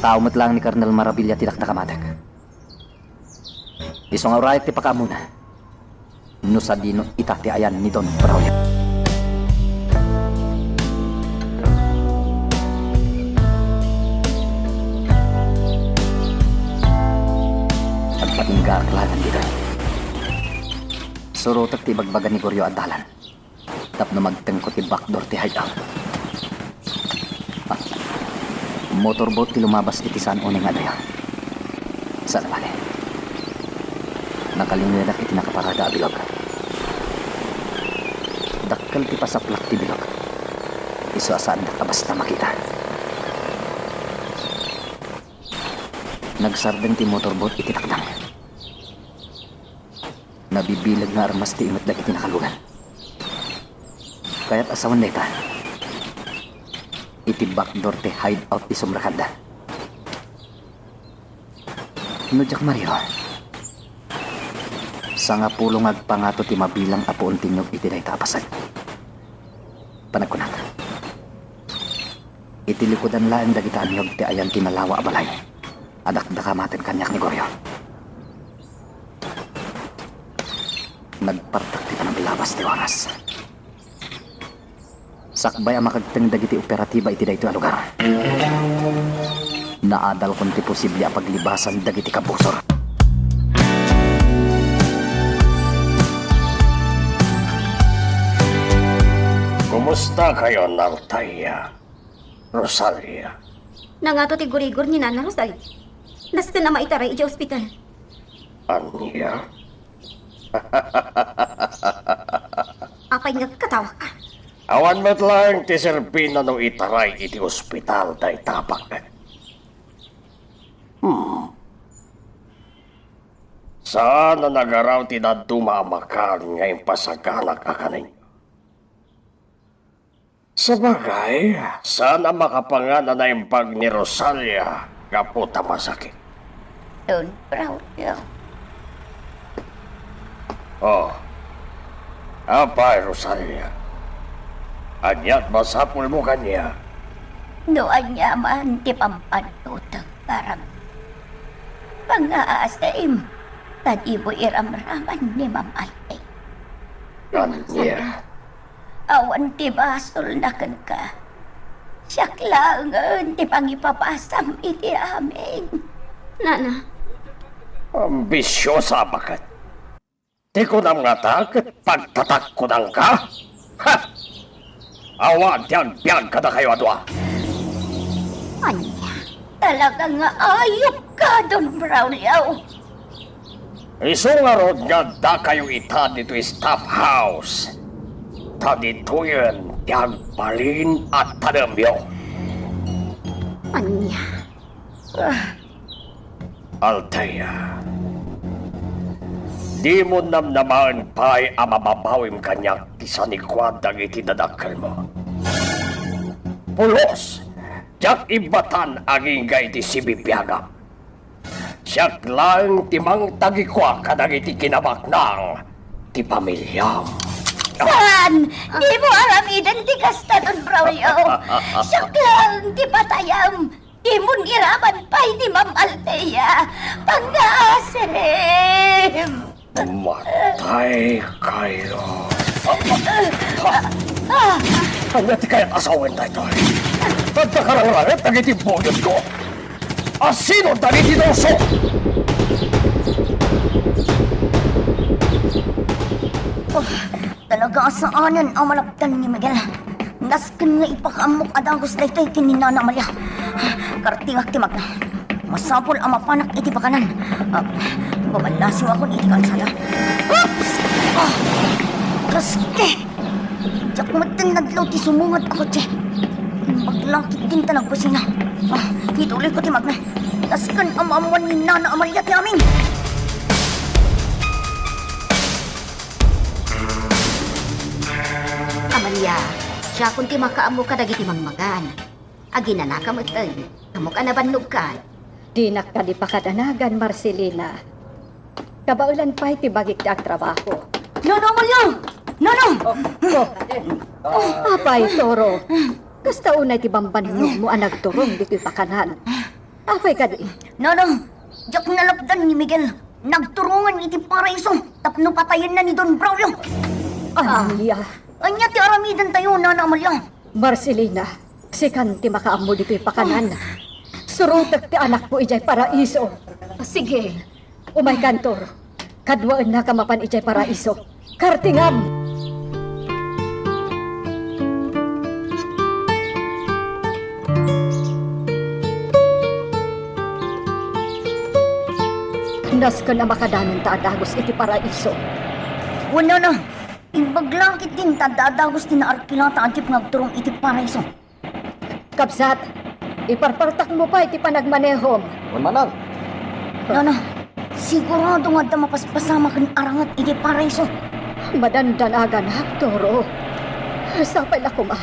Tao met laeng ni Colonel Maravilla ti dakdakamatek. Isu nga urayak ti pakaamuna no sadino ita ti ayan ni Don Braulio. Agpatinggaak laeng ditoy. Surotek ti ibagbaga ni Goryo a dalan tapno magtengko ti backdoor ti hideout. Ah, motorboat ti lumabas iti saan unay nga adayo. Saan a bale, nakalingenak iti nakaparada a bilog. Dakkel ti pasaplak ti bilog. Isu a saandak a basta makita. Nagsardeng ti motorboat iti takdang. Nabibileg nga armas ti inget dagiti nakalugan. Kayat a sawen dayta iti backdoor ti hideout ti sumrekanda. No diak mariro, sangapulo nga agpangato ti mabilang a puon ti niyog iti dayta a paset. Panagkunak, iti likudan laeng dagita a niyog ti ayan ti nalawa a balay a dakdakamaten kaniak ni Goryo. Nagpartak ti panaglabas ti oras. Sakbay a makagteng dagiti operatiba iti daytoy a lugar, naadalkon ti posible a paglibasan dagiti kabusor. Kumusta kayo, Altair? Rosalia. Nangato ti gurigor ni Nana Rosalia. Nasken a maitaray idiay ospital. Ania? Apay nga katawa ka? Awan met laeng ti serbina no itaray iti ospital dayta a bakket. Hmm. Saan a nagaraw ti dadduma a makan nga impasaganak a kanen. Sabagay, saan a makapangan a naimbag ni Rosalia gapu ta masakit. Don Braulio. Oh. Apay, Rosalia. Ania't masapulmo kaniak? No aniaman ti pampanunotek, parang pangngaasim, ta dimo iramraman ni Ma'am Altair. Ania? Awan ti basolna kenka. Siak laengen ti pangipapasam iti amin. Nana. Ambisiosa a baket. Ti kunam ngata ket pagtatakkunanka? Ha! Awan ti agbiag kadakayo a dua. Ania? Talaga nga ayupka, Don Braulio. Isu ngarud nga addakayo ita ditoy staff house, ta ditoyen ti agbalin a tanemyo. Ania? Ah. Altair, dimo namnamaen pay a mababawim kaniak ti sanikuad dagiti dadakkelmo. Pulos, diak ibbatan agingga iti sibibiagak. Siak laeng ti mangtagikua kadagiti kinabaknang ti pamilyam. Saan? Dimo aramiden ti kasta, Don Braulio. Siak laeng ti patayam. Dimon iraman pay ni Ma'am Althea. Pangngaasim. Matay kayo. Ah, ah, ah. Ania ti kayat a sawen daytoy? Adda karangranget dagiti buyotko. Asino dagiti dungso? Oh, talaga a saanen a malaptan ni Miguel. Nasken nga ipakaammok a dagus daytoy ken ni Nana Amalia. Kartingak ti magna. Masapul a mapanak iti pakanan. Ah, gumalasiwakon iti kalsada. Oops! Ah! Kaske! Diak metten nadlaw ti sumungad a kotse. Imbag la ketdin ta nagkusina. Ah, ituloyko ti magna. Nasken a maammuan ni Nana Amalia ti amin. Amalia, siakon ti makaammo kadagiti mangmangan. Aginanaka metten, ammok a nabannogka. Dinak kadi pakadanagan, Marcelina. Kabaelan pay ti bagik ti agtrabaho. Nono, Amelia! Nono! Oh, oh. Apay, Toro. Kasta unay ti bambannomo a nagturong ditoy pakanan. Apay kadi? Nono, diak nalapdan ni Miguel. Nagturongen iti paraiso tapno patayenna ni Don Braulio. Ania? Ania ti aramidentayo, Nana Amelia? Marcelina, sikan ti makaammo ditoy pakanan. Surotek ti anakko idiay paraiso. Sige. Umaykan, Toro. Kaduaennaka mapan idiay paraiso. Kartingam! Nasken a makadanonta a dagus iti paraiso. Wenno, Nana, imbag la ketdin ta adda a dagus ti naarkilata a jeep nga agturong iti paraiso. Kabsat, iparpartakmo pay ti panagmanehom. Wen, Manang. Nana, sigurado nga adda mapaspasamak ken aranget iti paraiso. Madandanaganak, Toro. Sapay la koma,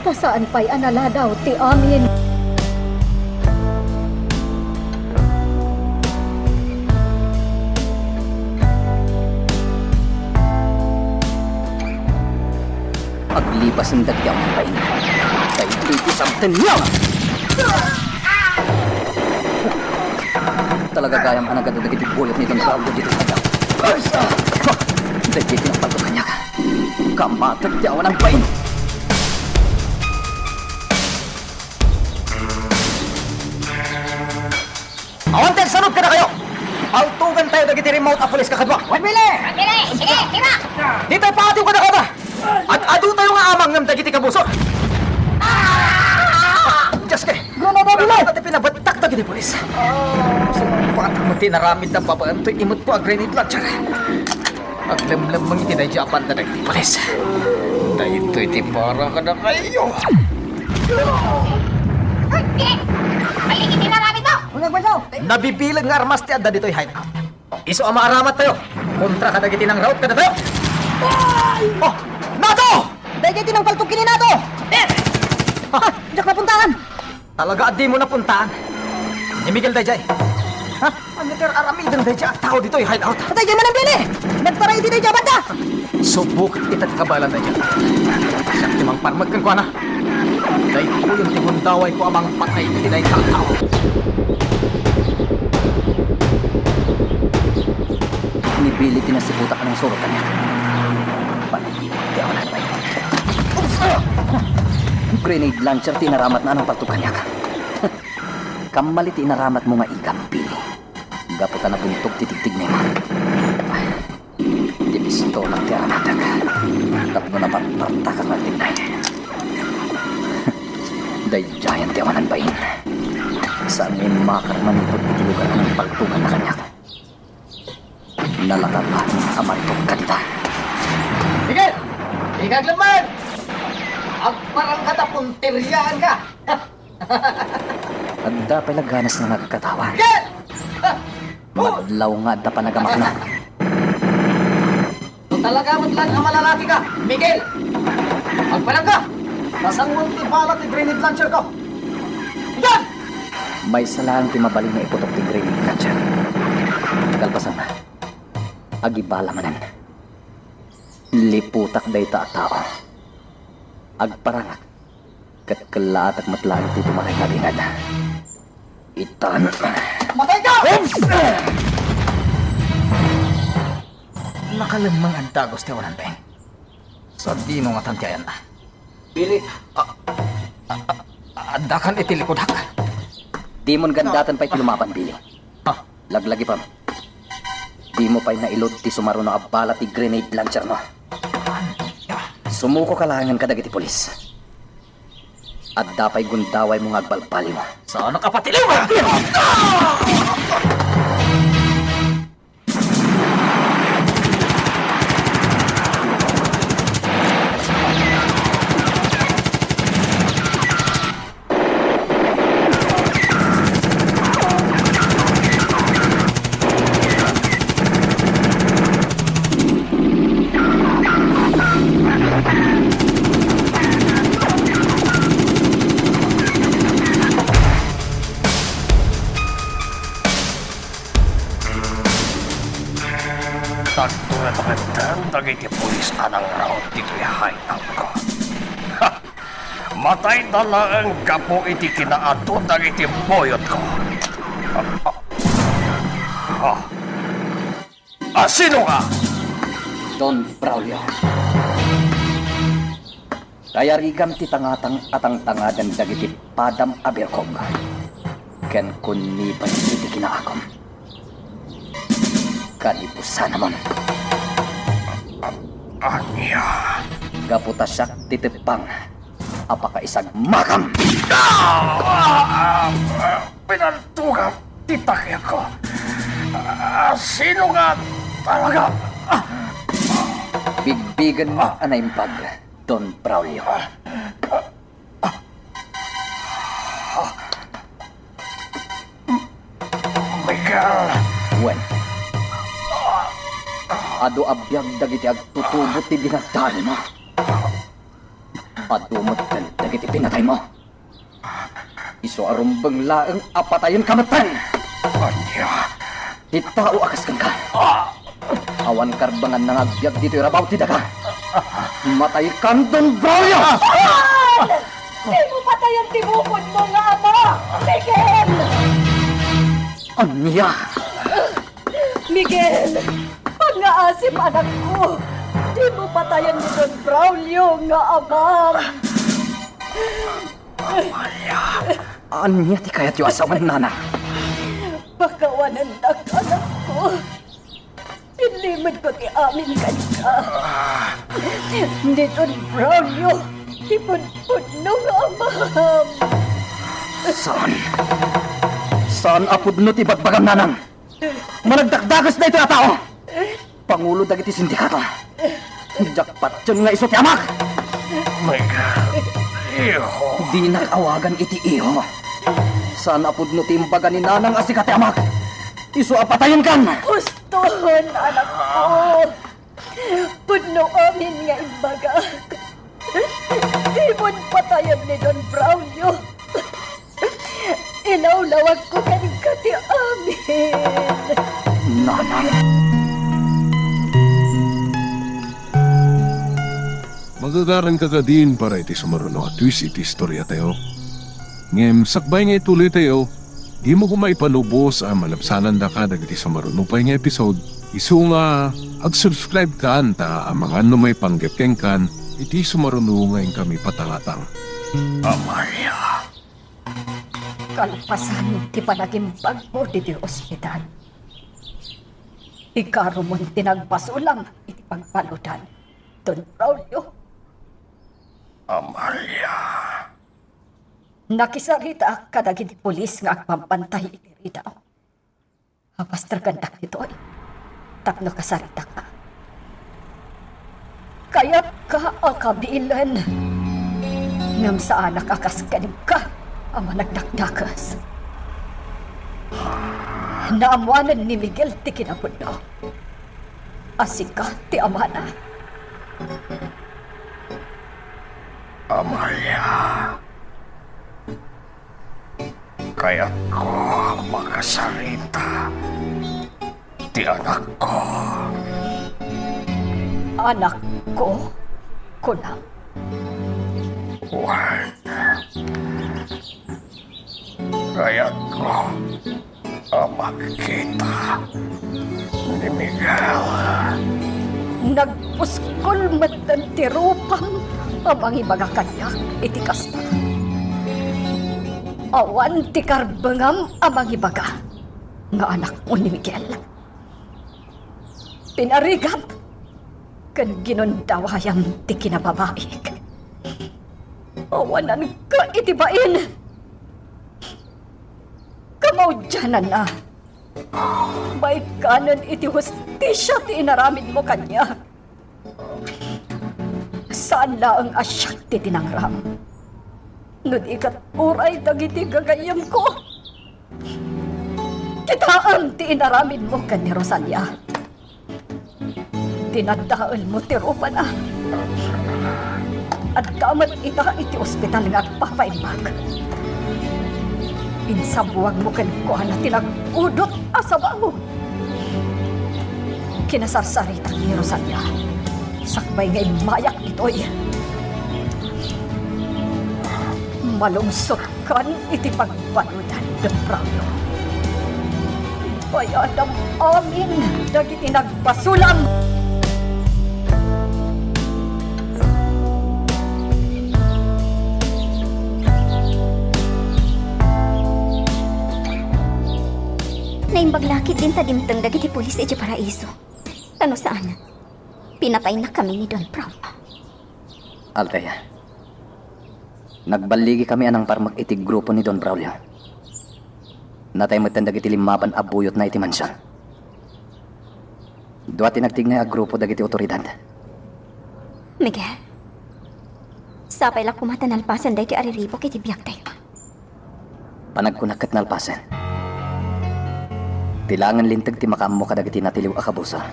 ta saan pay a naladaw ti amin. Aglipasen dagiti ammong bain. Daytoy ti sabtenyo! Talaga gayam a nagadu dagiti buyat ni Don Pablo ditoy adda. Daytoy ti nagpalto kaniak. Kamatek ti awanan bain. Awan ti agsalut kadakayo! Paltugantayo dagiti rimmaut a pulis, kakadua. Wen, Billy! Billy! Sige, tira! Ditoy patio kadakayo. Ad-adutayo nga amangngem dagiti kabusor. Ah! Dios ko! Granada, Billy! Dagiti pinabettak dagiti pulis. Sumpatak met ti inaramidda babaen toy imutko a grenade launcher. Aglemlemmeng iti daydi a banda dagiti pulis. Daytoy ti para kadakayo. Ay, di! Balik iti naramidmo! Nabibileg nga armas ti adda ditoy hideout. Isu a maaramattayo kontra kadagiti nangraut kadatayo. Oh, Nato! Daydiay ti nangpaltog ken ni Nato! Eh! Ha? Diak napuntaan! Talaga a dimo napuntaan. Ni Miguel daydiay. Ha? Ania ti ar-aramiden daydiay a tao ditoy hideout? Daydiay manen, Billy! Nagtaray iti daydiay a banda! Subok ita ti kabaelan daydiay. Siak ti mangparmek kenkuana. Daytoyen ti gundawayko a mangpatay iti dayta a tao. Ni Billy ti nasiputak a nangsurot kaniak. Panagiwak ti awanan bain. Oops! Ah! Grenade launcher ti inaramatna a nangpaltog kaniak. Kammali ti inaramatmo nga igam, Billy. Gapu ta nabuntog ti tigtignaymo. Ti pistolam ti aramatek tapno naparpartakak nga agtignay. Daydiayen ti awanan bain. Saan nga immakar manipud iti lugar a nangpaltoganna kaniak. Nalaka a maripot ka dita. Miguel! Dika aglemmeng! Agparangka ta punteriaanka! Adda pay la ganas nga nagkatawa. Miguel! Madlaw nga adda panagamakna. No talaga met laeng a malalakika, Miguel, agparangka! Ta sangoen ti bala ti grenade launcherko. Miguel! Maysa laeng ti mabalin nga iputok ti grenade launcher. Kalpasanna, agibala manen. Liputak dayta a tao. Agparangak. Ket kellaatak met laeng ti tumaray nga bingad. Itan. Matay ka! Oops! Nakalemmeng a dagus ti awanan bain. Sadino ngatan ti ayanna? Billy, a, a, a, addakan iti likudak? Dimon gandaten pay ti lumaban, Billy. Ah. Laglagipem. Dimo pay nailud ti sumaruno a bala ti grenade launcher, no? Sumuko ka laengen kadagiti pulis. Adda pay gundawaymo nga agbalbaliw. Saanak a patiliw! dagiti pulis a nangraw ditoy hideout ko. Ha! Matayda laeng gapu iti kinaadu dagiti buyotko. Ah, sino ka? Don Braulio. Kayarigam ti tangatang a tangtangaden dagiti padam a birkog ken kunniban iti kinaagum. Kalibusanamon. Ania? Gapu ta siak ti teppang a pakaisagmakam. Ah! Ah! Ah! Pinaltugam ti takilko. Ah, sino nga talaga? Ah! Bigbigen a naimbag, Don Braulio. Miguel. Wen. Adu a biag dagiti agtutubo ti binagtaanmo. Adu met ken dagiti pinataymo. Isu a rumbeng laeng a patayenka metten. Ania? Ti tao a kas kenka. Awan karbenganna nga agbiag ditoy rabaw ti daga. Mataykan, Don Braulio! Saan! Dimo patayen ti bukodmo nga ama, Miguel! Ania? Miguel, pangngaasip, anakko. Dimo patayen ni Don Braulio nga amam. Amalia, ania ti kayatyo a sawen, nanang? Pakawanennak, anakko. Pinlimedko ti amin kenka. Ni Don Braulio, ti pudpudno nga amam. Saan? Saan a pudno ti bagbagam, nanang? Managdakdakes daytoy a tao! Pangulo dagiti sindikato. Diak patien nga isu ti amak! Miguel, iho. Dinak awagan iti iho. Saan a pudno ti imbaga ni nanang a sika ti amak. Isu a patayenkan! Uston, anakko! Pudno amin nga imbagak. Dimon patayen ni Don Braulio. Ilawlawagko kenka ti amin. Nanang. Magagaranka kadin para iti sumaruno a twist iti istoriatayo. Ngem sakbay nga ituloytayo, dimo koma ipalubos a malabsanandaka dagiti sumaruno pay nga episode, isu nga ag-subscribe kan ta amangan no maipanggep kenkan iti sumaruno nga inkami patangatang. Amalia. Kalpasan ti panagimbagmo ditoy ospital, ikarumon ti nagbasolam iti pagbaludan, Don Braulio. Amalia. Nakisaritaak kadagiti pulis nga agbambantay iti ridaw. Apasterkandak ditoy tapno kasaritaka. Kayatka a kabilen, ngem saanak a kas kenka a managdakdakes. Naammoanen ni Miguel ti kinapudno a sika ti amana. Amalia. Kayatko a makasarita ti anakko. Anakko, kunam? Wen, kayatko a makita ni Miguel. Nagpuskol metten ti rupam a mangibaga kaniak iti kasta. Awan ti karbengam a mangibaga nga anakmo ni Miguel. Pinarigam ken ginundawayam ti kinababaik. Awananka iti bain. Kamaudiananna, maikkanen iti hustisia ti inaramidmo kaniak. Saan laeng a siak ti tinangram. No di ket uray dagiti gagayyemko. Kitaem ti inaramidmo ken ni Rosalia. Dinadaelmo ti rupana. Adda met ita iti ospital nga agpapaimbag. Insabuagmo kenkuana ti nag-udot a sabawog. Kinasarsaritak ni Rosalia. Sakbay nga immayak ditoy, malungsotkan iti pagbaludan, Don Braulio. Bayadam amin dagiti nagbasolam. Naimbag la ketdin ta dimteng dagiti pulis idiay Paraiso. Ta no saan, pinataynakami ni Don Braulio. Althea, nagballigikami a nangparmek iti grupo ni Don Braulio. Natay metten dagiti limmaban a buyotna iti mansion. Dua ti nagtignay a grupo dagiti otoridad. Miguel, sapay la koma ta nalpasen daytoy a riribuk iti biagtayo. Panagkunak ket nalpasen. Ti laengen linteg ti makaammo kadagiti natiliw a kabusor.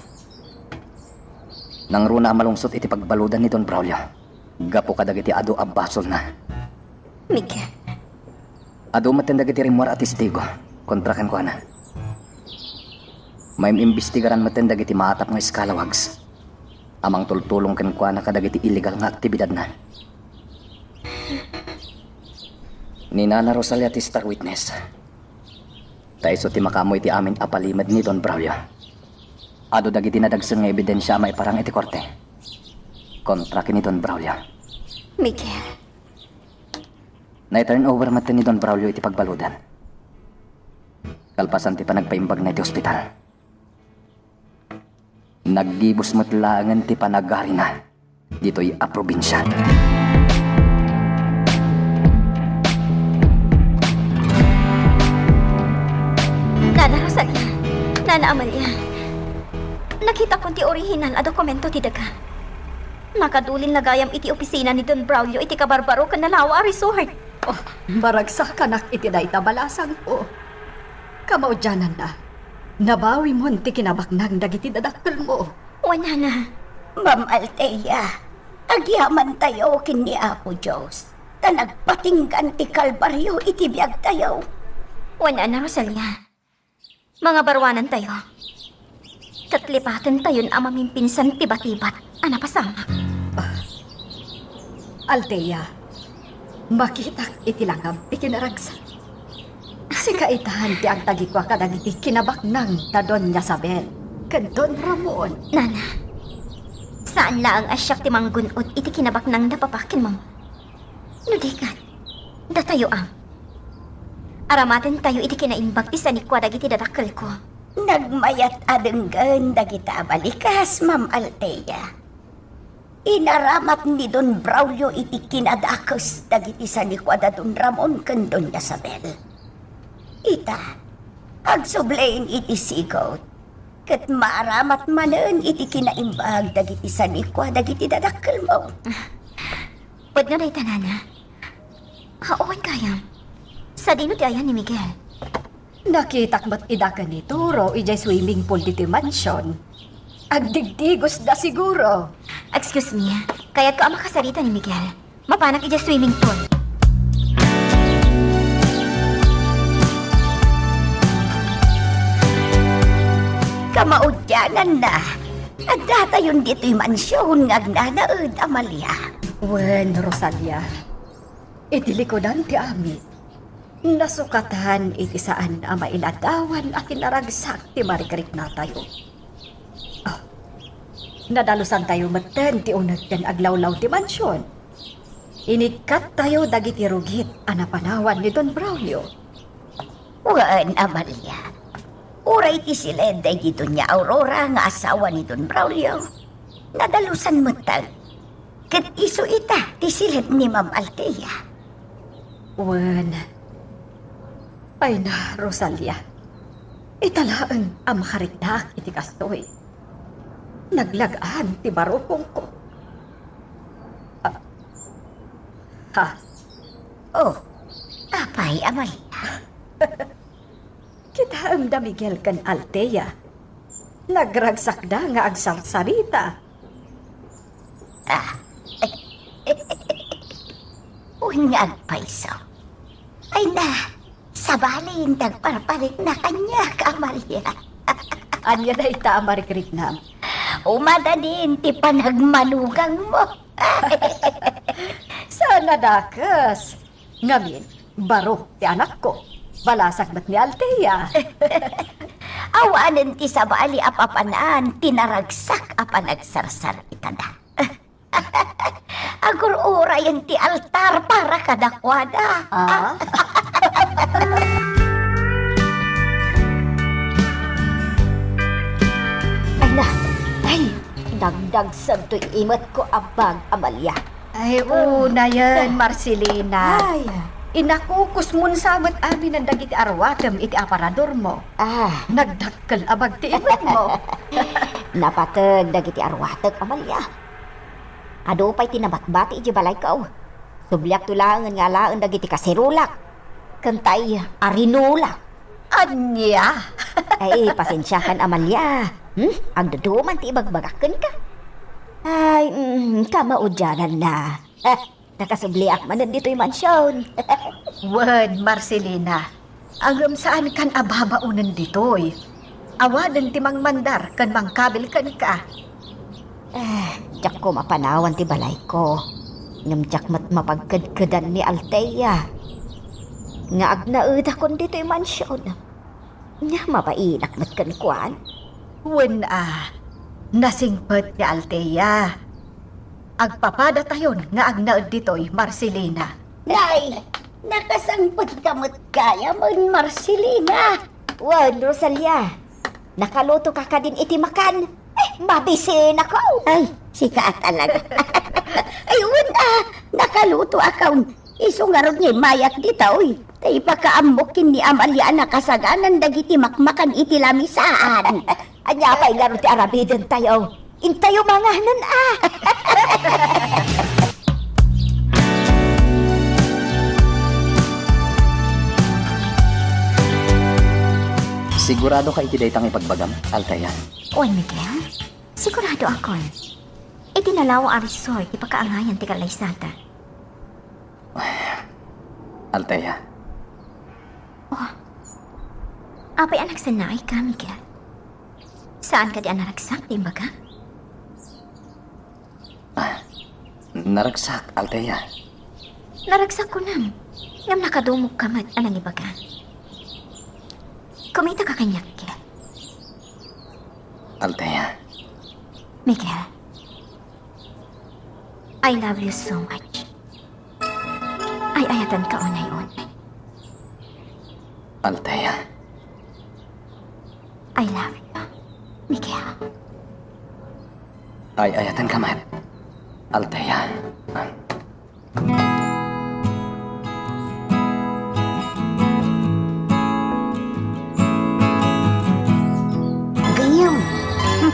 Nangruna a malungsot iti pagbaludan ni Don Braulio gapu kadagiti adu a basolna. Miguel. Adu metten dagiti rimmuar a testigo kontra kenkuana. Maim-imbestigaran metten dagiti maatap nga scalawags a mangtultulong kenkuana kadagiti illegal nga aktibidadna. Ni Nana Rosalia ti star witness. Ta isu ti makaammo iti amin a palimed ni Don Braulio. Adu dagiti nadagsen nga ebidensia a maiparang iti korte kontra ken ni Don Braulio. Miguel. Nai-turnover metten ni Don Braulio iti pagbaludan. Kalpasan ti panagpaimbagna iti ospital, naggibus met laengen ti panagarina ditoy a probinsia. Nana Rosalia, Nana Amalia, nakitakon ti orihinal a dokumento ti daga. Nakadulinna gayam iti opisina ni Don Braulio iti kabarbaro ken nalawa a resort. Oh, maragsakanak iti dayta balasangko. Kamaudiananna, nabawimon ti kinabaknang dagiti dadakkelmo. Wen, Nana. Ma'am Althea, agyamantayo ken ni Apo Dios, ta nagpatinggan ti Kalbario iti biagtayo. Wen, Nana Rosalia. Mangabaruanantayo. Ket lipatentayon a mamimpinsan ti batibat a napasamak. Althea, makitak iti langab ti kinaragsak. Sika itan ti agtagikua kadagiti kinabaknang da Doña Sabel ken Don Ramon. Nana, saan laeng a siak ti manggun-od iti kinabaknang da Papa ken Mama. No di ket, datayo a. Aramatentayo iti kinaimbag ti sanikua dagiti dadakkelko. Nagmayat a denggen dagita a balikas, Ma'am Althea. Inaramat ni Don Braulio iti kinadakes dagiti sanikua da Don Ramon ken Doña Sabel. Ita, agsubli iti sigot, ket maaramat manen iti kinaimbag dagiti sanikua dagiti dadakkelmo. Pudno dayta, Nana. Haan gayam. Sadino ti ayan ni Miguel? Nakitak met ida ken ni Turo idiay swimming pool ditoy mansion. Agdigdigosda siguro. Excuse me, kayatko a makasarita ni Miguel. Mapanak idiay swimming pool. Kamaudiananna, addatayon ditoy mansion nga agnanaed, Amalia. Wen, Rosalia, iti likudan ti amin, nasukatan iti saan a mailadawan a kinaragsak ti marikriknatayo. Ah, nadalusantayo metten ti uneg ken aglawlaw ti mansion. Inikkattayo dagiti rugit a napanawan ni Don Braulio. Wen, Amalia, uray ti siled daydi Doña Aurora nga asawa ni Don Braulio, nadalusan metten. Ket isu ita ti siled ni Ma'am Althea. Wen. Ay na, Rosalia. Ita laeng a makariknaak iti kastoy. Naglag-an ti barukongko. Ah. Ha? Oh, apay, Amalia? Kitaem da Miguel ken Althea. Nagragsakda nga agsarsarita. Ah. Wen nga agpayso. Ay na, sabali, nagparparikna kaniak, Amalia. Ania dayta a marikriknam? Umadanin ti panagmanugangmo. Saan a dakes. Ngamin, baro ti anakko. Balasag met ni Althea. Awanen ti sabali a papanan ti naragsak a panagsarsaritadak. Agur-urayen ti altar para kadakuada. Ah? Ay na, ay, dagdagsen toy imetko a bag, Amalia. Ay, unayen, Marcelina. Ay. Inakukusmon sa met aminen dagiti arwatem iti aparadormo. Ah. Nagdakkel a bag ti imetmo. Napateg dagiti arwatek, Amalia. Adu pay ti nabatbati idiay balayko. Subliakto laengen nga alaen dagiti kaserolak ken tay arinolak. Ania? Ay, pasensiakan, Amalia. Hmm? Agduduman ti ibagbagak kenka. Ay, mm, kamaudiananna. Nakasubliak manen ditoy mansion. Wen, Marcelina, ngem saankan a babaonen ditoy. Awanen ti mangmandar ken mangkabil kenka. Eh, diakko mapanawan ti balayko. Ngem diak met mapagkedkedan ni Althea nga agnaedakon ditoy mansion. Nga mabainak met kenkuan. Wen a, nasingpet ni Althea. Agpapadatayon nga agnaed ditoy, Marcelina. Nay, nakasangpetka met gayamen, Marcelina. Wen, Rosalia, nakalutoka kadin iti makan? Eh, mabisinako. Ay, sika a talaga. Ay, wen a, nakalutoakon. Isu ngarud nga immayak ditoy. Ta ipakaammok ken ni Amalia a nakasaganan dagiti makmakan iti lamisaan. Ania pay ngarud ti aramidentayo? Intayo manganen a. Siguradoka iti dayta nga ibagbagam, Althea? Wen, Miguel, siguradoakon. Iti nalawa a resort ti pakaangayan ti kallaysata. Althea. Oh. Apay a nagsannaayka, Miguel? Saan kadi a naragsak ti imbaga? Ah, naragsak, Althea. Naragsak kunam, ngem nakadumogka met a nangibaga. Kumitaka kaniak, Miguel. Althea. Miguel, I love you so much. Ay-ayatenka unay-unay. Althea. I love you, Miguel. Ay-ayatenka met, Althea. Gayyem, hmm,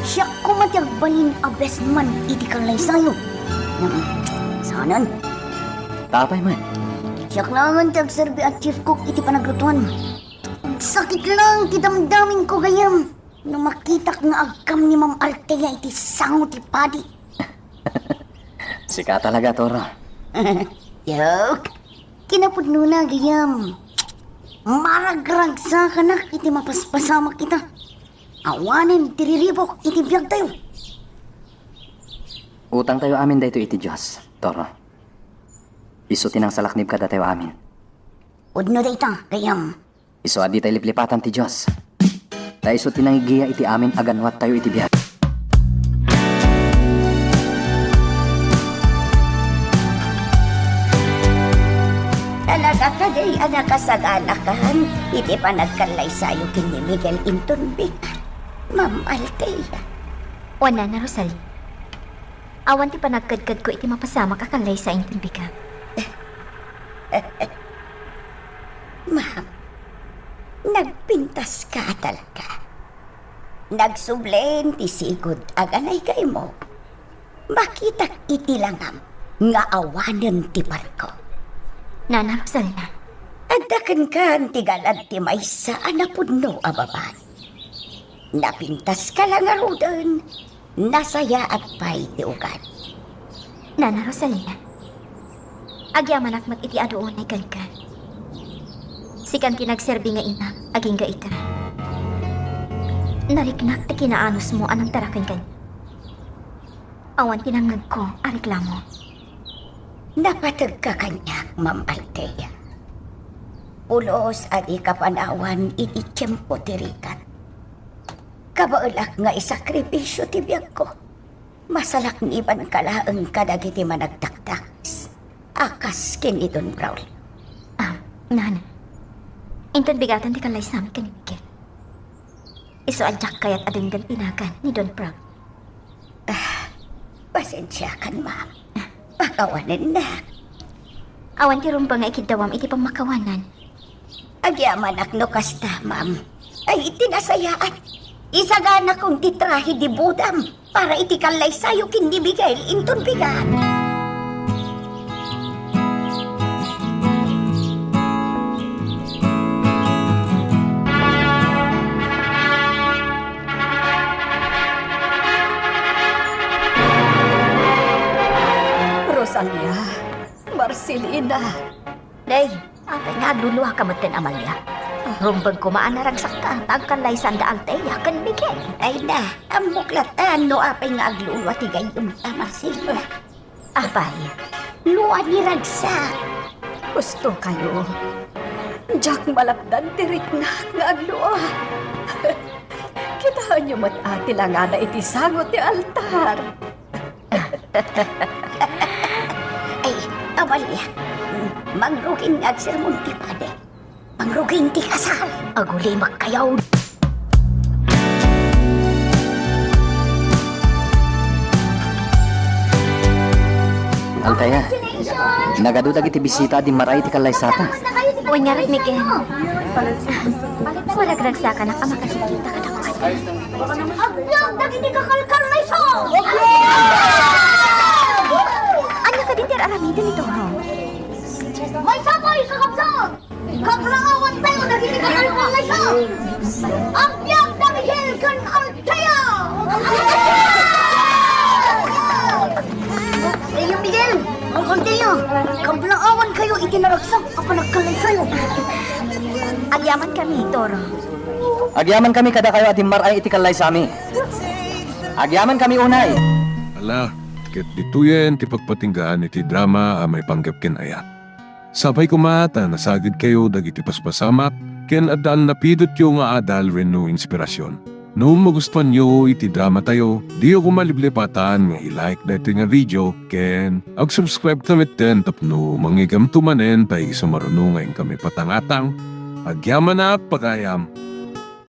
siak koma ti agbalin a best man iti kallaysayo. Hmm, saanen. Ta apay met? Siak laengen ti agserbi a chief cook iti panaglutoan. Sakit laeng ti damdaminko, gayyem, no makitak nga agkam ni Ma'am Althea iti sango ti padi. Sika talaga, Toro. Joke. Kinapudnona, gayyem, maragragsakanak iti mapaspasamak ita. Awanen ti riribuk iti biagtayo. Utangtayo amin daytoy iti Dios, Toro. Isu ti nangsalaknib kadatayo amin. Pudno dayta, gayyem. Isu a ditay liplipatan ti Dios. Ta isu ti nangigiya iti amin a ganwattayo iti biag. Talaga kadi a nakasaganakan iti panagkallaysayo ken ni Miguel inton bigat, Ma'am Althea? Wen, Nana Rosalie. Awan ti panagkedkedko iti mapasamak a kallaysayo inton bigat. Ma'am, nagpintaska a talaga. Nagsublen ti sigud a ganaygaymo. Makitak iti langam nga awanen ti barko. Nana Rosalia. Adda kenkan ti galad ti maysa a napudno a babai. Napintaska la ngaruden, nasayaat pay ti ugali. Nana Rosalia, agyamanak met iti adu unay kenka. Sikan ti nagserbi nga inak, agingga ita. Nariknak ti kinaanusmo a nagtaraken kaniak. Awan ti nangngegko a reklamo. Napategka kaniak, Ma'am Althea. Pulos a dika panawan iti tiempo ti rigat. Kabaelak nga isakripisio ti biagko. Masalaknibanka laeng kadagiti managdakdakes a kas ken ni Don Braulio. Ah, nana. Inton bigatan ti kallaysami ken ni Miguel. Isu a diak kayat a denggen ti nagan ni Don Braulio. Ah, pasensiakan, ma'am. Pakawanennak. Awan ti rumbeng nga ikiddawam iti pammakawanan. Agyamanak no kasta, ma'am. Ay, iti nasayaat. Isaganakon ti trahe de bodam para iti kallaysayo ken ni Miguel inton bigat. Rosalia, Marcelina. Day, apay nga agluluaka metten, Amalia? Rumbeng koma a naragsakka ta agkallaysaanda Althea ken Miguel. Ay na, ammok latta no apay nga aglulua ti gayyemta, Marcelina. Apay? No a niragsak. Husto kayo. Diak malapdan ti riknak nga aglua. Kitaenyo met a ti langada iti sango ti altar. Ay, Amalia, mangrugin nga agsermon ti padi. Mangrugin ti kasal. Agulimek kayo. Althea, nagadu dagiti bisita a dimmaray iti kallaysata. Wen ngarud, Miguel. Maragragsakanak a makakita kadakuada. Agbiag dagiti kakalkallayso! Ania kadi ti ar-aramiden ni Toro? Maysa pay, kakabsat! Kablaawan tayo dagiti kakalkallayso! Agbiag da Miguel ken Althea! Kayo, Miguel, Althea, kablaawan kayo iti naragsak a panagkallaysayo. Agyamankami, Toro. Agyamankami kadakayo a dimmaray iti kallaysami. Agyamankami unay. Ala, ket ditoyen ti pagpatinggaan iti drama a maipanggep ken ayat. Sapay koma ta nasagidkayo dagiti paspasamak ken adda a napidotyo nga adal wenno inspirasyon. No magustuanyo iti dramatayo, diyo koma liplipatan nga i-like daytoy nga video ken ag-subscribe ta metten tapno mangigamto manen ta isu maruno nga inkami patangatang. Agyamanak, pagayam!